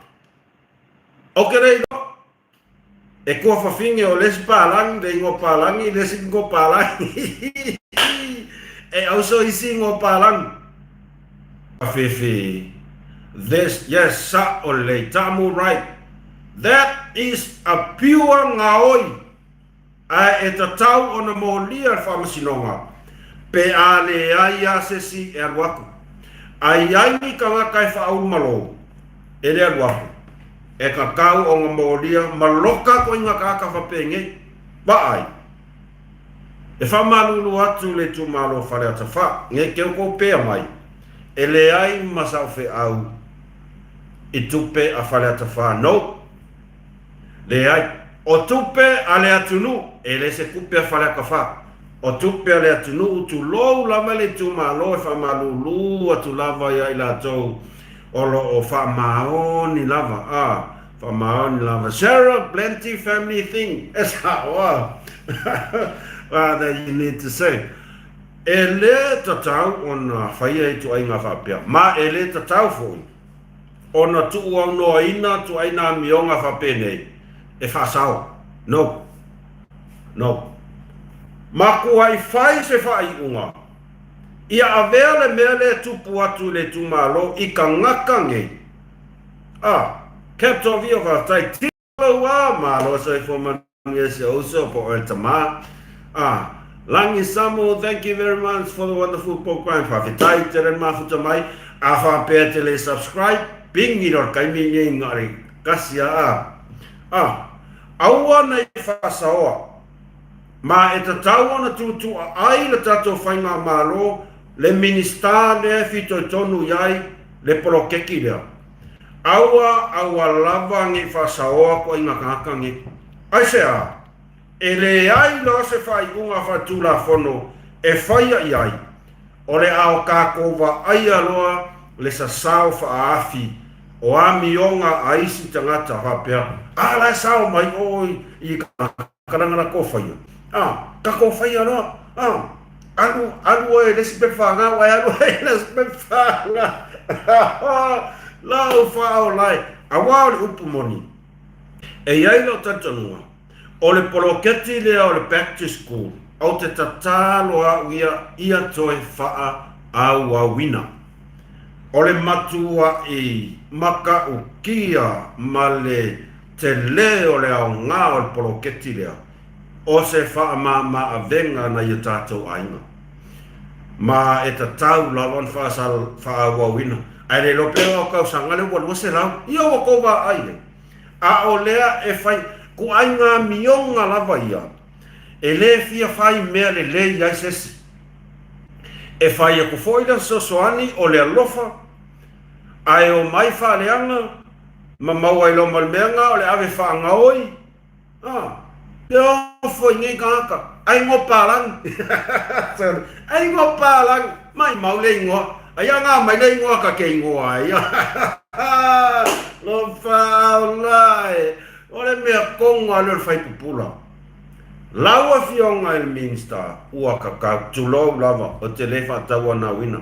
S1: o ke le iloa, e kua fafine o le isi palagi, le ingoa palagi, le isi ingoa palagi. E auso isi ingoa palagi. Fefe, this, yes, sa o lei, tamu right. That is a pure ngaoi. Ae e tatau ona molia le faamasinoga pe a leai a sesi e alu aku. A i ai ni tagata e faaulumalo, e le alu aku. E tatau ona molia ma loka koiga tagata fapenei. Vaai. E faamalulu atu le itumalo o Faleata 4, nei te outou pea mai, e leai ma saofeau i tupe a Faleata 4 no. Leai. O tupe a le atunuu, e le se tupe a Faleata 4. O tupe a le atunuu, tulou lava le itumalo e faamalulu atu lava ia i latou o lo o faamaoni lava, a, faamaoni lava. Sarah Plenty family thing, e sao a, that you need to say. E le tatau ona faia ituaiga faapea, ma e le tatau foi ona tuuaunoaina ituaiga amioga faapenei e faasao. No. No. Makuai fai se faaiuga ia avea le mea lea e tupu atu i le itumalo i tagata nei. A, Capt Ovio faafetai. Tino ua malo soifua manuia si ou uso po o le tama. A, Lagi Samu thank you very much for the wonderful program. Faafetai tele le mafuta mai. A faapea te le subscribe, pingi loa le taimi nei ngari kasi a a. A, aua nei faasaoa. Ma e tatau ona tuutuua ai le tatou faigamalo le Minisita lea e fitoitonu i ai le poloketi lea. Aua, aua lava nei faasaoa koaiga tagata nei. Aisea? E leai loa se faaiuga faatulafono e faia i ai, o le a o tatou vaaia loa le sasao faaafi o amioga a isi tagata faapea, A la e sao mai o i Kalanga la ko whaia. Ah, ka ko whaia loa. Ah, alu, alu oe le isi pepa whangau, ai alu oe le isi pepa whangau. La u whaao lai. A wā o le upu moni. E iai lau talitonuga, o le poloketi lea o le back to school, au te tatalo au ia, ia toe whaa auauina. O le matua'i maka'ukia ma le Tele o le aoga o le poloketi lea, o se faamāmā-avega nai o tātou aiga. Ma e tatau lava ona faaauauina. Ae le iloa pea o tausaga lea ua 200, ia ua tou vaai ai. A o lea e fai, kuaiga amioga lava ia, e le fia fai mea lelei ai se isi. E fai atu foi le fesoasoani o le alofa, ae omai faaleaga, Ma maua ai loa ma le mea nga o le ave faagaoi. Ah, te ofo i nei tagata. Ai ingoa palagi. Sorry. Ai ingoa palagi. Mai mau le ingoa. Ai a nga mai le ingoa ka ke ingoa ai. Lo whaolae. O le mea kongo a le o le whaipupula. Lau Afioga i le Minista, ua kakau, tulou lava, o te le faatauanauina.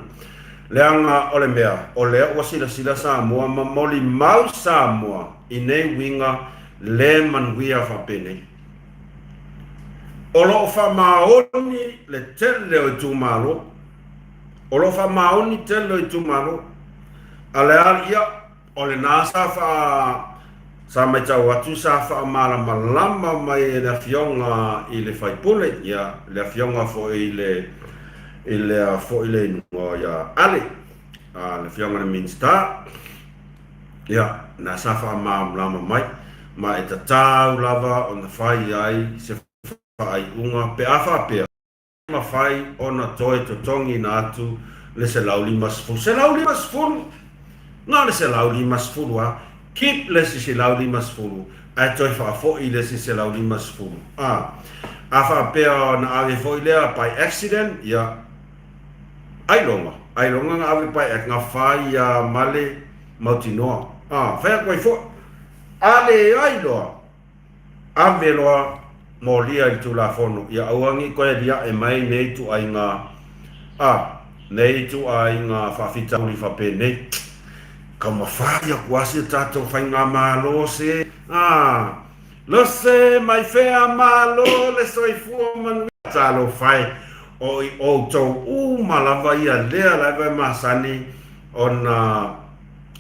S1: Leaga o le mea, o lea ua silasila Samoa ma molimau Samoa i nei uiga le manuia faapenei. O lo o faamaoni le tele o itumalo, o lo o faamaoni tele o itumalo, a le a, ia, O lena sa faa, sa maitau atu sa faamalamalama mai e le Afioga i le Faipule, ia, le Afioga foi i le, i le, foi le inoa ia Ale, a, le Afioga i le Minisita, ia, na sa faamalamalama mai, ma e tatau lava ona fai ai se faaiuga pe a faapea. Mafai ona toe totogiina atu le 150. 150! Na o le 150 a, keep le isi 150 ae toe faafoi le isi 150. A, a faapea ona ave foi lea by accident, ia, ailoga. Ailoga na ave paeʻa na fai iā male mautinoa. A, fai atu ai foʻi. A leai loa, ave loa molia i le Tulafono, ia aua ne i toe aliaʻe mai nei ituaiga, a, nei ituaiga faafitauli faapenei. Taumafai atu lava si a tatou faigamalo se, a, Lose mai fea malo le soifua manuia. Talofa e, o i outou uma lava ia lea lava e masani ona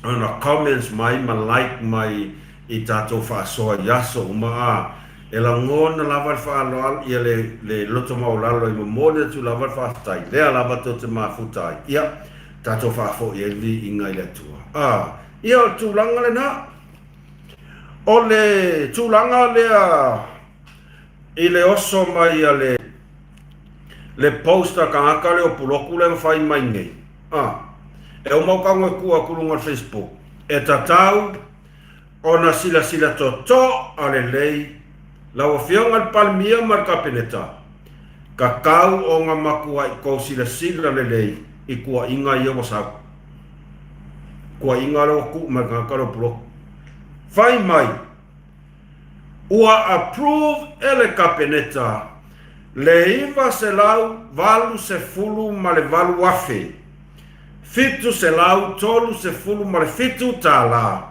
S1: ona comments mai ma like mai i tatou faasoa i aso uma a e lagona lava le faaaloalo ia le le loto maualalo e momoli atu lava le faafetai lea lava tou te mafuta ai ia tatou faafoi ai le viiga i le Atua a ia o le tulaga lena. O le tulaga lea i le oso mai a le le post a tagata lea o Puloku lea na fai mai nei, a, e uma ou tago e tuu atu i luga o le Facebook, e tatau ona silasila totoa lelei lau Afioga i le Palemia ma le Kapeneta, tatau ona matuai tou silasila lelei i tuuaiga ia ua sau. Tuuaiga lea ua tuu mai i le tagata lea o Puloku. Fai mai, ua approve e le Kapeneta le $988,737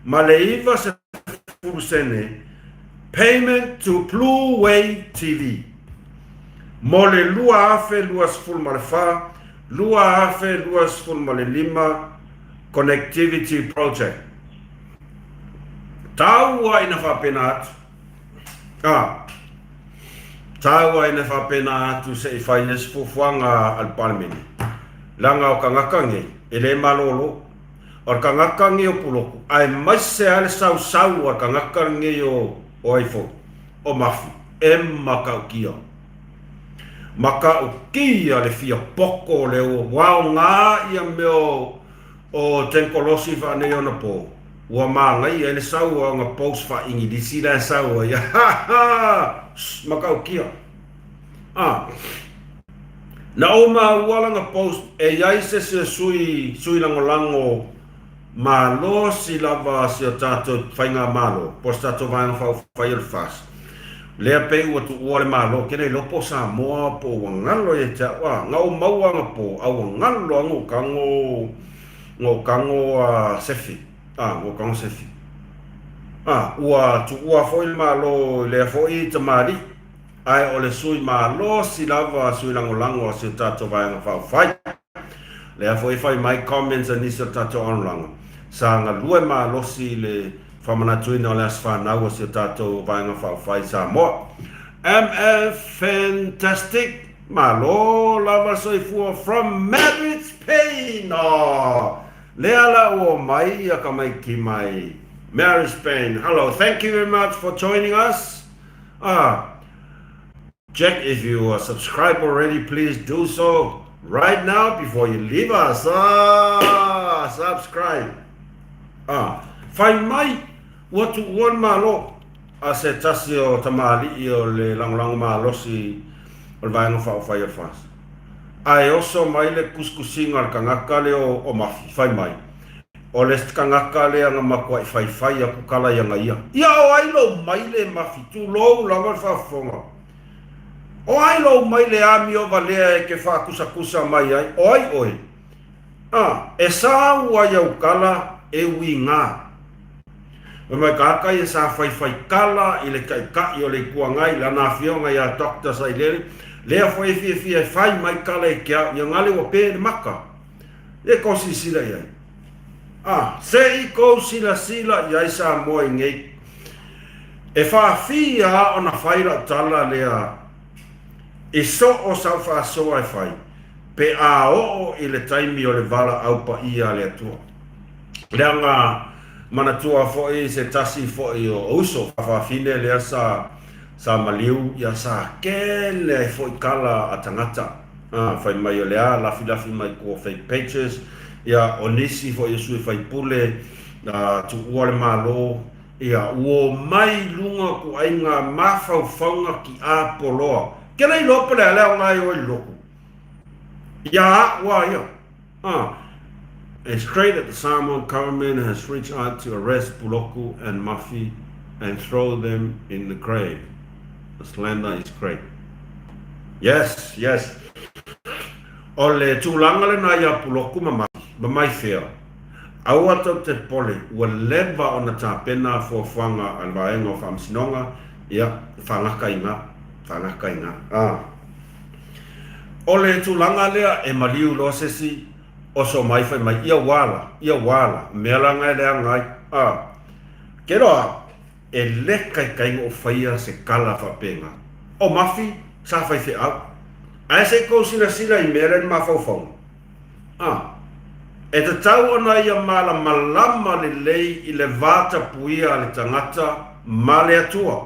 S1: ma le 90 sene payment to Blue Way TV mo le 2024, 2025 Connectivity Project. Taua ina faapena atu. A. Taua ina faapena atu se i fai ai se fuafuaga a le Palemene. Leaga o tagata nei, e le malolo. O le tagata lenei o Puloku, aemaise lava le sausau a le tagata lenei o o ai foi, o Mafi, e matautia. Matautia le fia poto o le ua aoga ia mea o o tenkolosi faaneionapo, ua manaia ai le sau o ana post faa-Igilisi la e sau ai. Ha ha! Shh, matautia. Ah. Na ou maua lana post e i ai se isi o sui, sui lagolago malosi lava a si o tatou faigamalo, po o se tatou Vaega Faaupufai o le FAST, lea pei ua tuua le Malo, ke le iloa po o Samoa po ua galo ia te au, a, na ou maua ana po, a ua galo lava na ou tago, na ou tago a Sefi, a, na ou tago Sefi. A, ua tuua foi le Malo i lea foi tamalii. Ae o le sui malosi lava sui lagolago a si o tatou Vaega Faaupufai. Lea foi e fai mai comments a nisi o le tatou aoaoga sa galue malosi i le faamanatuina o le aso fanau a si o tatou Vaega Faaupufai i Samoa. MF Fantastic! Malo lava le soifua from Madrid, Spain! Aww! Lea la ua omai ia tamaiti mai Madrid, Spain. Hello, thank you very much for joining us. Ah, check if you are subscribed already, please do so right now before you leave us. Ah, subscribe. Ah, fai mai ua tuua le Malo a se tasi o tamalii o le lagolago malosi o le Vaega Faaupufai o le FAST. Ae oso mai le kusikusiga a le tagata lea o Mafi, fai mai, O le tagata lea na matuai faifai atu tala ia na ia. Ia o ai lou maile mafi, tulou lava le faafofoga. O ai lou maile amio valea e te faakusakusa mai ai, o ai oe? A, e sau ai au tala e uiga. Fai mai tagata ia sa faifai tala i le Taitai o le Itu Agai, lana afioga ia Doctor Sailele, lea foi e fiafia e fai mai tala i te au, ia gale ua pe le maka. E kou silasila i ai. A, se i kou silasila i ai Samoa i nei. E faafia a ona fai lau tala lea i so o sau faasoa e fai, pe a oo i le taimi o le valaau paia a le Atua. Leaga manatua foi se tasi foi o uso faafafine lea sa sa maliu ia sa kele ai foi tala a tagata. A, fai mai o le a lafilafi mai tua fake pages, ia o nisi foi o sui faipule, a, tuua le Malo, ia ua omai i luga o tuaiga mafaufauga ki'a poloa. Ke le iloa po le a le aoga e o i le lotu. Ia a'u a ia. Ah, it's great that the Samoan government has reached out to arrest Puloku and Mafi and throw them in the grave. The slander is great. Yes, yes. O le tulaga lena ia Puloku ma Mafi, ma Maifea, aua tou te pole, ua leva ona tapena fuafuaga a le vaega o Faamasinoga, ia, fagaka i ga, fagaka i ga. Ah. O le tulaga lea e maliu loa se isi oso mai fai mai ia ua ala, ia ua ala, mea la nga e leaga ai. A, ke loa e le kaikai o faia se kala faapena. O Mafi sa faifeau. Ae se i kou silasila i mea lea i mafaufauga. A, e tatau ona ia malamalama lelei i le va tapuia a le tagata ma le Atua.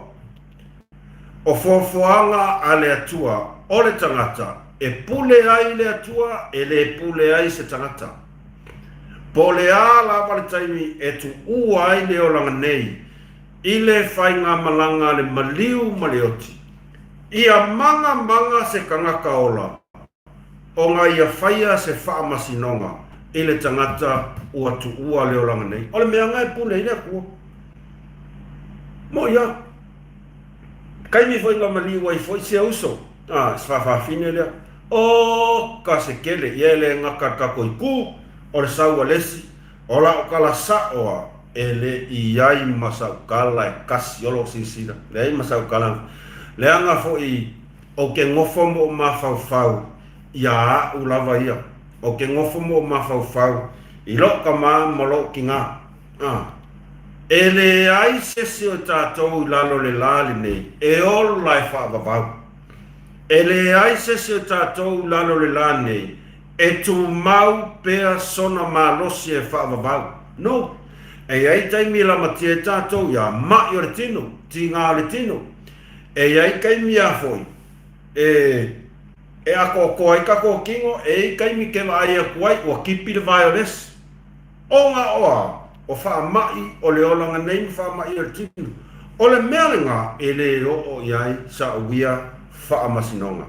S1: O foafoaga a le Atua o le tagata, e pule ai le Atua, e le pule ai se tagata. Po o le a lava le taimi e tuua ai le olaga nei i le faigamalaga a le maliu ma le oti, ia magamaga se tagata ola Ona ia faia se faamasinoga i le tagata ua tuua le olaga nei. O le mea na e pule ai le Atua. Moʻi a. Kaimi foi na maliu ai foi sia uso, a, se faafafine lea. O ka se kele, ia e le gata kako i ku, o le sau a le isi, o la'u kala sa'o a, e le i ai ma sa'u kala e kasi o lo'u silasila, leai ma sa'u kala, leaga foi Ou te nofo ma ou mafaufau ia aʻu lava ia. Ou te nofo ma ou mafaufau i loʻu tama ma loʻu tina. A. E leai se isi o tatou i lalo o le la lenei e ola e faavavau. E leai se isi o tatou i lalo o le la nei e tumau pea sona malosi e faavavau. No. E i ai taimi e lamatia ai tatou ia maʻi o le tino, tiga o le tino. E i ai taimi a foi e e akoakoa ai kakou kino, e i taimi ke vaai aku ai ua kipi le vae o le esi. Ona o a, o faamaʻi o le olaga nei ma faamaʻi o le tino. O le mea lena e le oo i ai saʻu ia faamasinoga.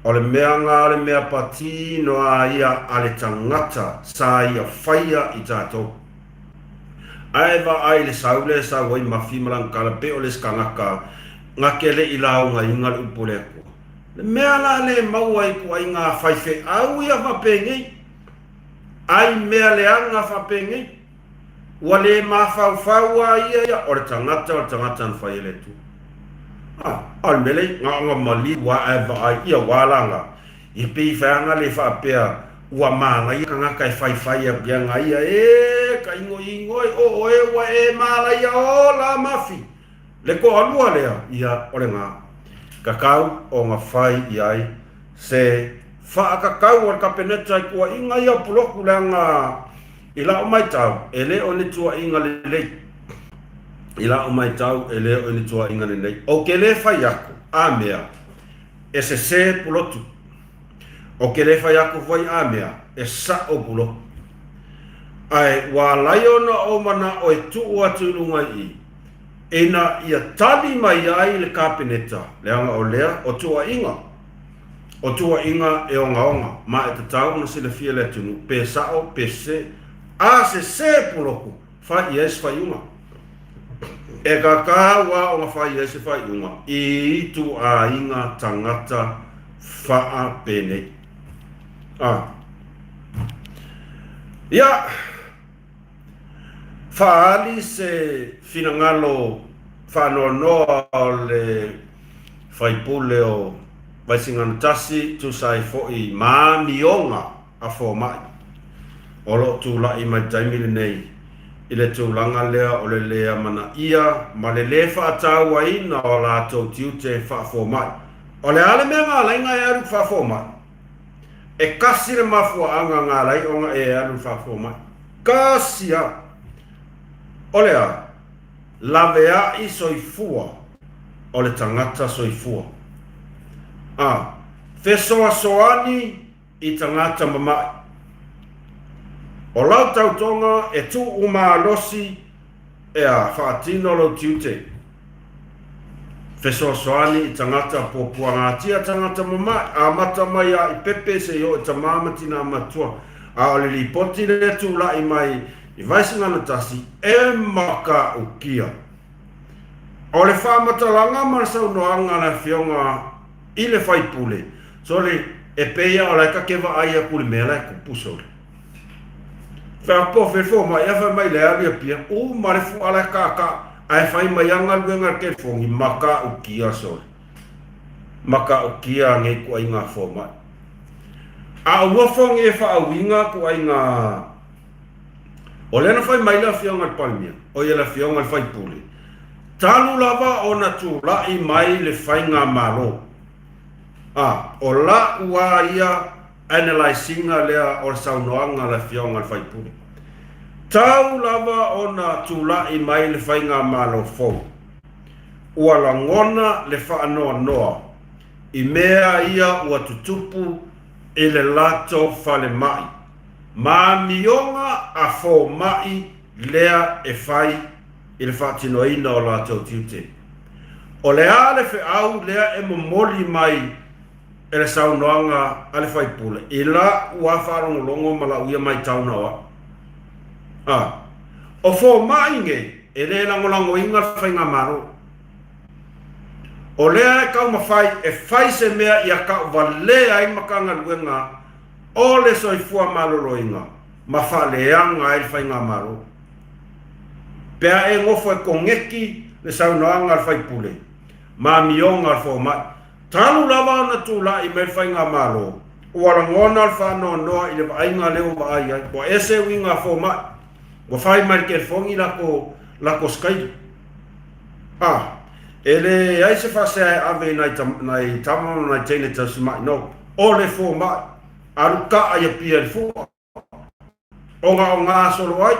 S1: O le mea nga le mea patino a ia a le tagata sa ia faia i tatou. Ae vaai le sau lea e sau ai mafi ma lana kala pe o le isi kangaka nga ke le i laogaiga le upu o le Atua. Le mea la le maua ai ituaiga faifeau ia faapenei, ai mea leaga faapenei, ua le mafaufau a ia ia o le tagata o le tagata na fai e le Atua. A, o le mea lea na ona maliu a ae vaai ia ua laga Ia pei wheanga le faapea ua mālaia kangaka e whaiwhai aku ia nga ia, e ka ingoiingo e o oe ua e mālaia o la mafi. Le toalua lea, ia o le nga. Kakau o nga whai i ai se whaakakau o le kapeneta i tuaiga ia puloku leaga i la'u maitau e le o ni tuaiga lelei. I la'u maitau e le o ni tuaiga lelei. O ke le whai aku, a mea, E sesē pulotu. O ke le fai aku foi a mea, e saʻo pulotu. Ae ua alai ona ou manaʻo e tuʻu atu i luga i i, ina ia tali mai ai le Kapeneta, leaga o lea, o tuuaiga, o tuuaiga e ogaoga, ma e tatau ona silafia le atunuu, pe saʻo, pe sesē. A sesē pulotu, Fai i ai se faaiuga. E kakau a ona fai i ai se faaiuga i ituaiga tangata whaa penei. A. Ia, whaali se finagalo whaanoanoa o le faipule o Vaisigano 1 tusa ai foi ma amioga a fomai o lo o tulai mai taimi lenei i le tulaga lea o le lē amanaia ma le lē faatauaina o a latou tiute faafomai. O le a le mea galaiga e alu i le faafomai? E kasi le mafuaaga galai ona e alu i le faafomai. Kasi a! O le a? Laveai soifua o le tagata soifua. A fesoasoani i tagata mamaʻi. O lau tautoga e tuu malosi ea faatino lou tiute. Fesoasoani i tagata puapuagatia tagata mamaʻi, amata mai a i pepe seia oo i tama ma tina matua. A o le lipoti lea e tulai mai i Vaisigano 1 e matautia. O le faamatalaga ma le saunoaga a le Afioga i le faipule, sole, e pei lava o la e ta te vaai atu i le mea la e tupu, sole. Fai atu po o fea le fomai, ae fai mai la e alu i Apia, uma le fua la e taataa, ae fai mai lava galuega a le telefoni, matautia, sole. Matautia nei ituaiga fomai. A ua fogi e faauiga ituaiga. O lea na fai mai le Afioga i le Palemia, o ia le Afioga i le Faipule, talu lava ona tulai mai le Faigamalo, a, o la'u a ia analyse-iga lea o le saunoaga a le Afioga i le Faipule, tau lava ona tulai mai le Faigamalo fou, ua lagona le faanoanoa i mea ia ua tutupu i le latou falemai. Ma amioga a fomai lea e fai i le faatinoina o latou tiute. O le a le feau lea e momoli mai e le saunoaga a le faipule i la'u a faalogologo ma la'u ia maitau na o a'u? A. O fomai nei e le lagolagoina le faigamalo. O lea e taumafai e fai se mea ia tauvalea ai le Matagaluega o le soifua maloloina ma faaleaga ai le faigamalo. Pe a e nofo e koneti le saunoaga a le faipule ma amioga a le fomai, talu lava ona tulai mai le faigamalo, ua lagona le faanoanoa i le vaaiga lea ua vaai ai, ua ese uiga a fomai, ua fai mai le telefoni lako lako sikaili. A, e leai se faasea e ave i nai nai tama ma nai teine tausimai, no, o le fomai, alu kaa i Apia i le fua, ogaoga solo ai,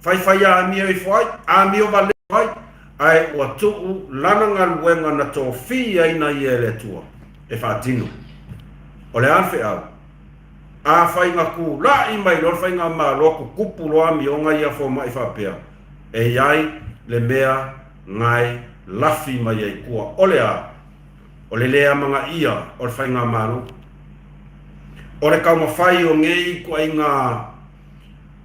S1: faifai amio ifo ai, amio vale ai, ae ua tuu lana galuega na tofiaina ia e le Atua e faatino. O le a le feau? Afai na tulai mai loa le faigamalo tutupu loa amioga ia a fomai faapea, e i ai le mea gae lafi mai ai tua. O le a? O le le amanaia o le faigamalo. O le taumafai o nei ituaiga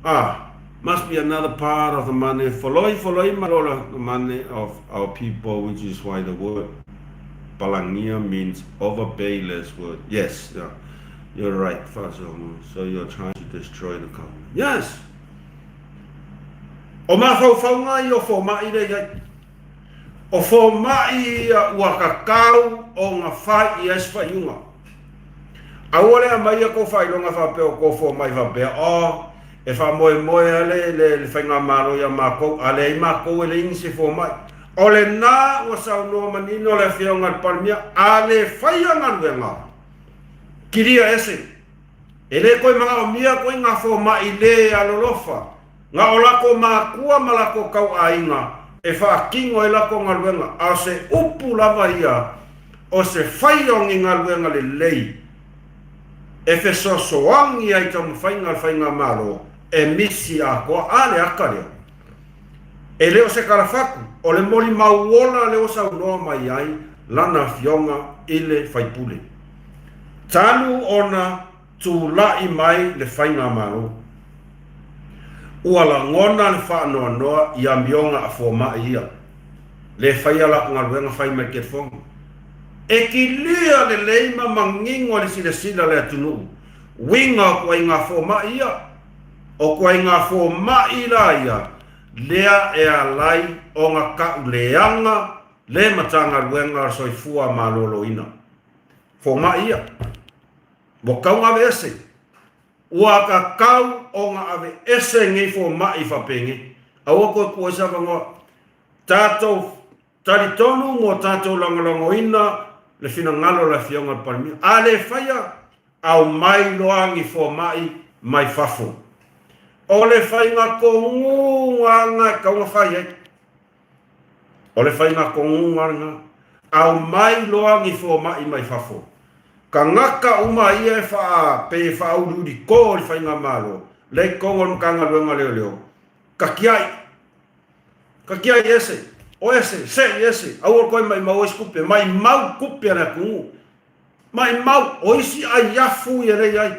S1: a must be another part of the money foloi foloi malo the money of our people which is why the word Palangia means overpay less word. Yes, yeah. You're right, Fasomo. So you're trying to destroy the government. Yes! O mafaufauga ia o fomai lea i ai. O fomai ia ua kakau ona fai i ai se faaiuga. Aua le aumaia kou faailoga faapea o kou fomai faapea, oh, e faamoemoe lava le, le, le faigamalo ia makou, a leai makou e leai nisi fomai. O lena ua saunoa manino le Afioga i le Palemia, a le faia galuega, kilia ese. E le toe manaomia koe ngā fomai le alolofa, na o lako makua ma lako tauaiga e faatino ai lako galuega, a o se upu lava ia o se faia o ni galuega lelei e fesoasoani ai taumafaiga a le faigamalo e misi atoa. A le ata lea? E le o se talafatu, o le molimau ola lea ua saunoa mai ai lana afioga i le faipule. Talu ona tulai mai le faigamalo, ua lagona le faanoanoa i amioga a fomai ia, le faia latou galuega fai mai le telefoni. E kilia lelei ma manino i le silasila a le atunuu uiga o ituaiga fomai ia. O ituaiga fomai la ia lea e alai ona tauleaga le Matagaluega o le Soifua Maloloina. Fomai ia. Ua tau aveese. Ua tatau ona aveese nei fomai faapenei. Aua toe tuu ai se avanoa. Tatou talitonu mo tatou lagolagoina le finagalo o le Afioga i le Palemia. A le faia, aumai loa ni fomai mai fafo. O le faiga tonuga lena e tatau ona fai ai. O le faiga tonuga lena. Aumai loa ni fomai mai fafo. Tagata uma ia e faa, pei e faauliuli to i le faigamalo, lea i totonu o le Matagaluega o Leoleo, tatiai, tatiai ese, o ese, sei ese, aua le toe maimau ai se tupe, maimau tupe a le atunuu, maimau, o isi aiafu ia lea i ai.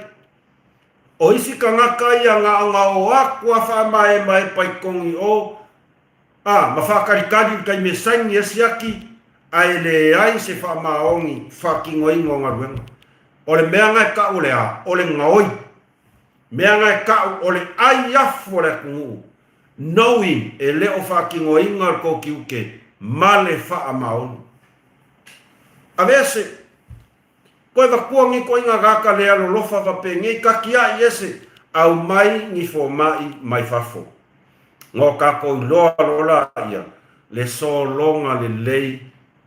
S1: O isi kangaka ia gaogao aku a faamaemaepa i kogi o, a, ma faakalikali i le taimi e saini ai siaki, ae leai se faamaoni faatinoina o galuega. O le mea na e tau o le a? O le gaoi. Mea na e tau o le ai afu o le atunuu, knowing e le o faatinoina le tou tiute ma le faamaoni. Aveese. Koe vatua ni koiga gaka le alolofa va penei ka kiaʻi ese aumai ni fomaʻi mai fafo. No kakou iloa lola ia le sologa lelei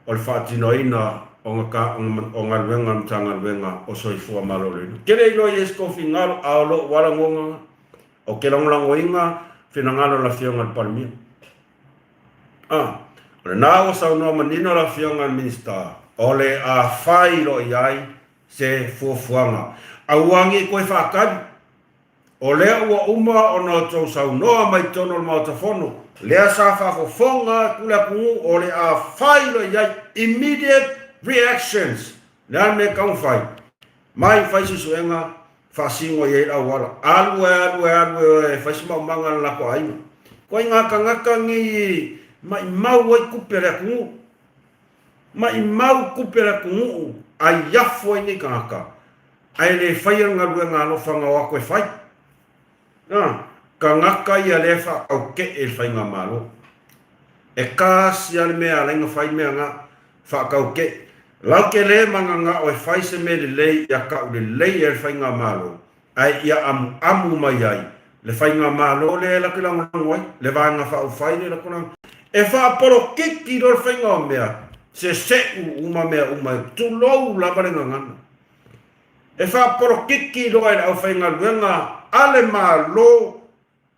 S1: o le faatinoina o o galuega a le Matagaluega o Soifua Maloloina. Ke le iloa i se kou finagalo a o loʻu ala goga o ke lagolagoina finagalo o le Afioga i le Palemia. A, o lena ua saunoa manino le Afioga i le Minisita, o le a fai loa i ai se fuafuaga. Aua ne i toe faatali. O lea ua uma ona outou saunoa mai totonu o le Maota Fono, lea sa faafofoga atu le atunuu o le a fai loa i ai immediate reactions. Le a le mea e taumafai? Mai fai suesuega, faasino i ai le auala. Alu e alu e alu e fai se maumaga a le latou aiga. Koe ngā tangata nei e maʻimau ai tupe a le atunuu. Maʻimau tupe a le atunuu ai afu ai nei tagata ae le faia le galuega alofa na o atu e fai. Na, tagata ia lea e faatauteʻe i le faigamalo. E kasi lava le mea e ala ai ona fai mea na, faatauteʻe. Lau te le mananao e fai se mea lelei ia tau lelei ai le faigamalo, ae ia amuamu mai ai le faigamalo lea e latou lagolago ai, le Vaega Faaupufai lea e latou lagolago ai. E faapolokiki loa le faiga o mea, seseʻu uma mea uma, tulou lava le gagana. E faapolokiki loa e le aufaigaluega a le Malo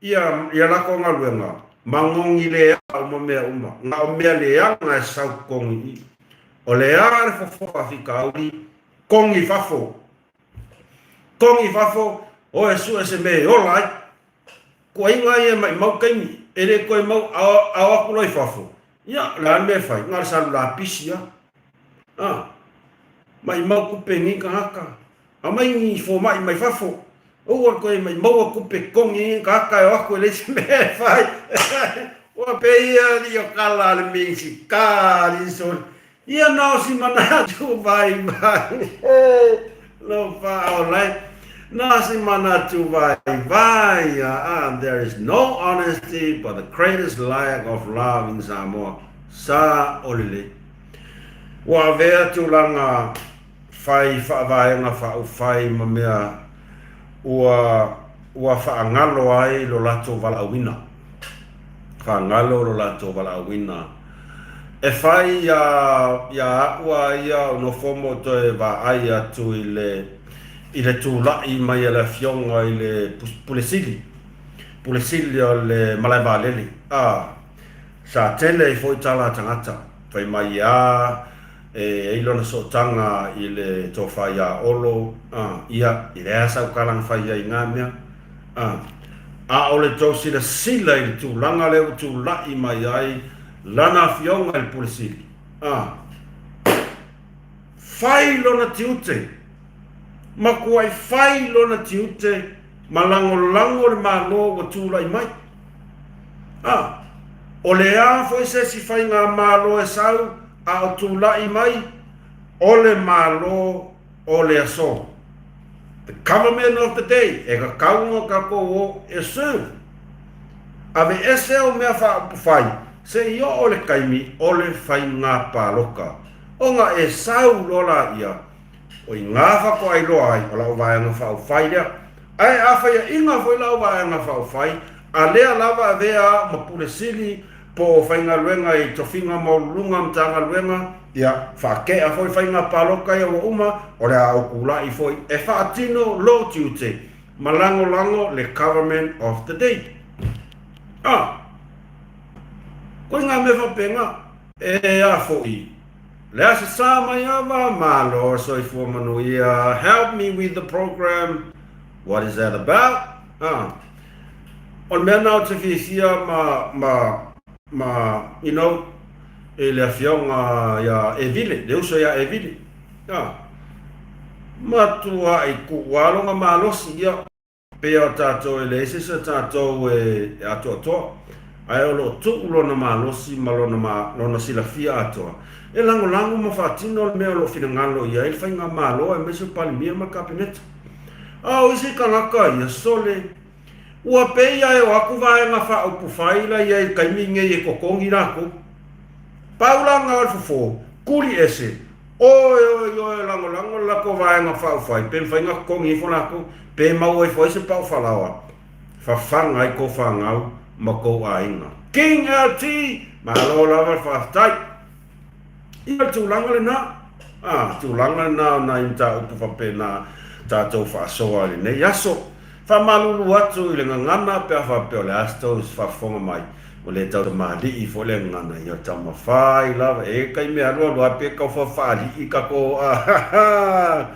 S1: ia ia latou galuega, magogi leaga uma mea uma, na o mea leaga e sau totogi i i. O le a le fofo faafitauli, kogi i fafo. Kogi i fafo, o e sue se mea e ola ai. Kuaiga ia e maʻimau taimi, e le toe mau a o atu loa i fafo, ia, o le a le mea e fai, na o le salu lapisi lava. A, maʻimau tupe nei tagata, aumai ni fomai mai fafo, aua le toe maʻimaua tupe totogi nei tagata e o atu e leai se mea e fai. Ua pei ia alii o kala a le Minisita alii soli. Ia na o si manatu vaivai, lo faaola ai. Na si manatu vaivai, aa, there is no honesty but the greatest lack of love in Samoa. Sa o lelei. Ua avea tulaga fai faavaega faaufai ma mea ua ua faagalo ai lo latou valaauina. Faagalo lo latou valaauina. E fai iā iā aʻu a ia o nofo ma toe vaai atu i le i le tulaʻi mai a le afioga i le Pule Sili, Pule Sili o le Malae Vaalele. A, sa tele ai foi tala a tagata, fai mai iā e ai lona sootaga i le tofa iā Olo, a, ia, i leai sau tala na fai ai i ngā mea. A, a o le tou silasila i le tulaga lea ua tulaʻi mai ai lana afioga i le Pule Sili, a, fai lona tiute, makuai fai lona tiute ma lagolago le Malo ua tulai mai. A, o le a foi se isi faigamalo e sau a o tulaʻi mai, o le Malo o le aso. The government of the day, e kakau ona tatou o e serve. Aveese au mea faaupufai se i oo le taimi o le faiga paloka. Ona e sau loa laia, o i ngā faatoa iloa ai o lau vaega faaupufai lea. Ae a faiaʻiga foi lau vaega faaupufai, a lea lava avea au ma Pule Sili po o faigaluega i tofiga maualuluga Matagaluega, ia, faatea foi faiga palota ia ua uma, o le a ou tulaʻi foi e faatino lou tiute ma lagolago le Government of the Day. A! Koe ngā mea faapena. E a foi, le a se sa mai ava, malo soifua manuia, help me with the program, what is that about? A! O le mea na ou te fiafia ma, ma, ma, you know, i le afioga ia Evile, le uso ia Evile. A, matuaʻi kuʻu aloga malosi ia. Pei a o tatou e leai se isi o tatou e atoatoa, ae o lo o tuu lona malosi ma lona, lona silafia atoa e lagolago ma faatino le mea o lo o finagalo i ai le Faigamalo aemaise o Palemia ma le Kapeneta. A o isi tagata ia, sole, ua pei lava e o atu vaega faaupufai la i ai i le taimi lenei e totogi latou. Pau la lena o le fofo, tuli ese, Oi, oi, oi, lagolago le latou vaega faaupufai, pe mafai ona totogi ifo latou, pe maua ifo ai se pao falaoa, fafaga ai tou fanau ma tou aiga. King LT! Malo lava le faafetai. Ia, o le tulaga lena. A, tulaga lena o nai mataupu faapena tatou faasoa i lenei aso. Faamalulu atu i le gagana pe a faapea o le a se tou faafofoga mai, ua le tau tamalii foi le gagana, ia taumafai lava e taimi e alualu ai pe tau faafaalii tatou a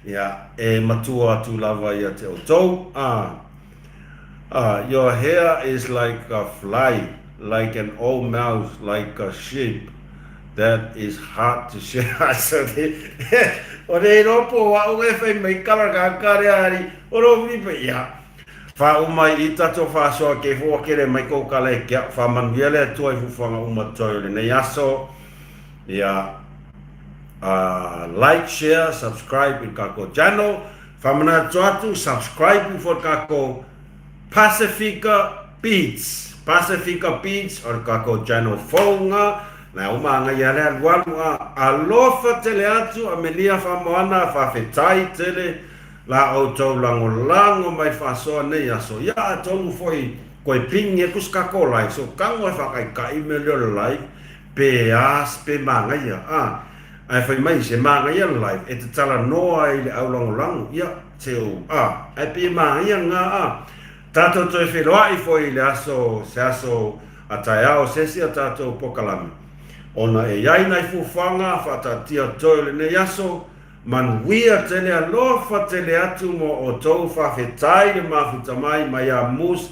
S1: ia e matua atu lava ia te outou a a your hair is like a fly like an old mouse like a sheep that is hard to share o le iloa po o au e fai mai kala kaka lea ari o lo filipe ia faauma i tatou faasoa ke fua kele mai kou kala e kia faamanuia le Atua i fuafuaga uma totoe o lenei aso ia like share subscribe i le kakou channel faamanatu atu subscribe ifo i le kakou Pasifika Beats Pasifika Beats o le kakou channel fou nga na uma agaia le alualu a alofa tele atu Amelia Faamoana faafetai tele la outou lagolago mai faasoa nei aso ia atonu foi koe ping atu se kakou live so tago e faataitai mea lea o le live pe a pe manaia a ae fai mai se manaia le live e te talanoa ai i le au lagolago ia se o a ae pei e manaia lena a tatou toe feiloai foi i le aso se aso a taeao se isi a tatou pokalame ona e iai nai fuafuaga faataatia toe o lenei aso manuia tele alofa tele atu mo outou faafetai le mafuta mai mai a Moose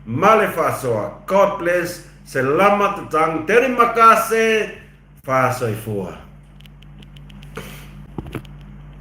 S1: ma le faasoa God bless Selamat datang terima kasih Faasoifua.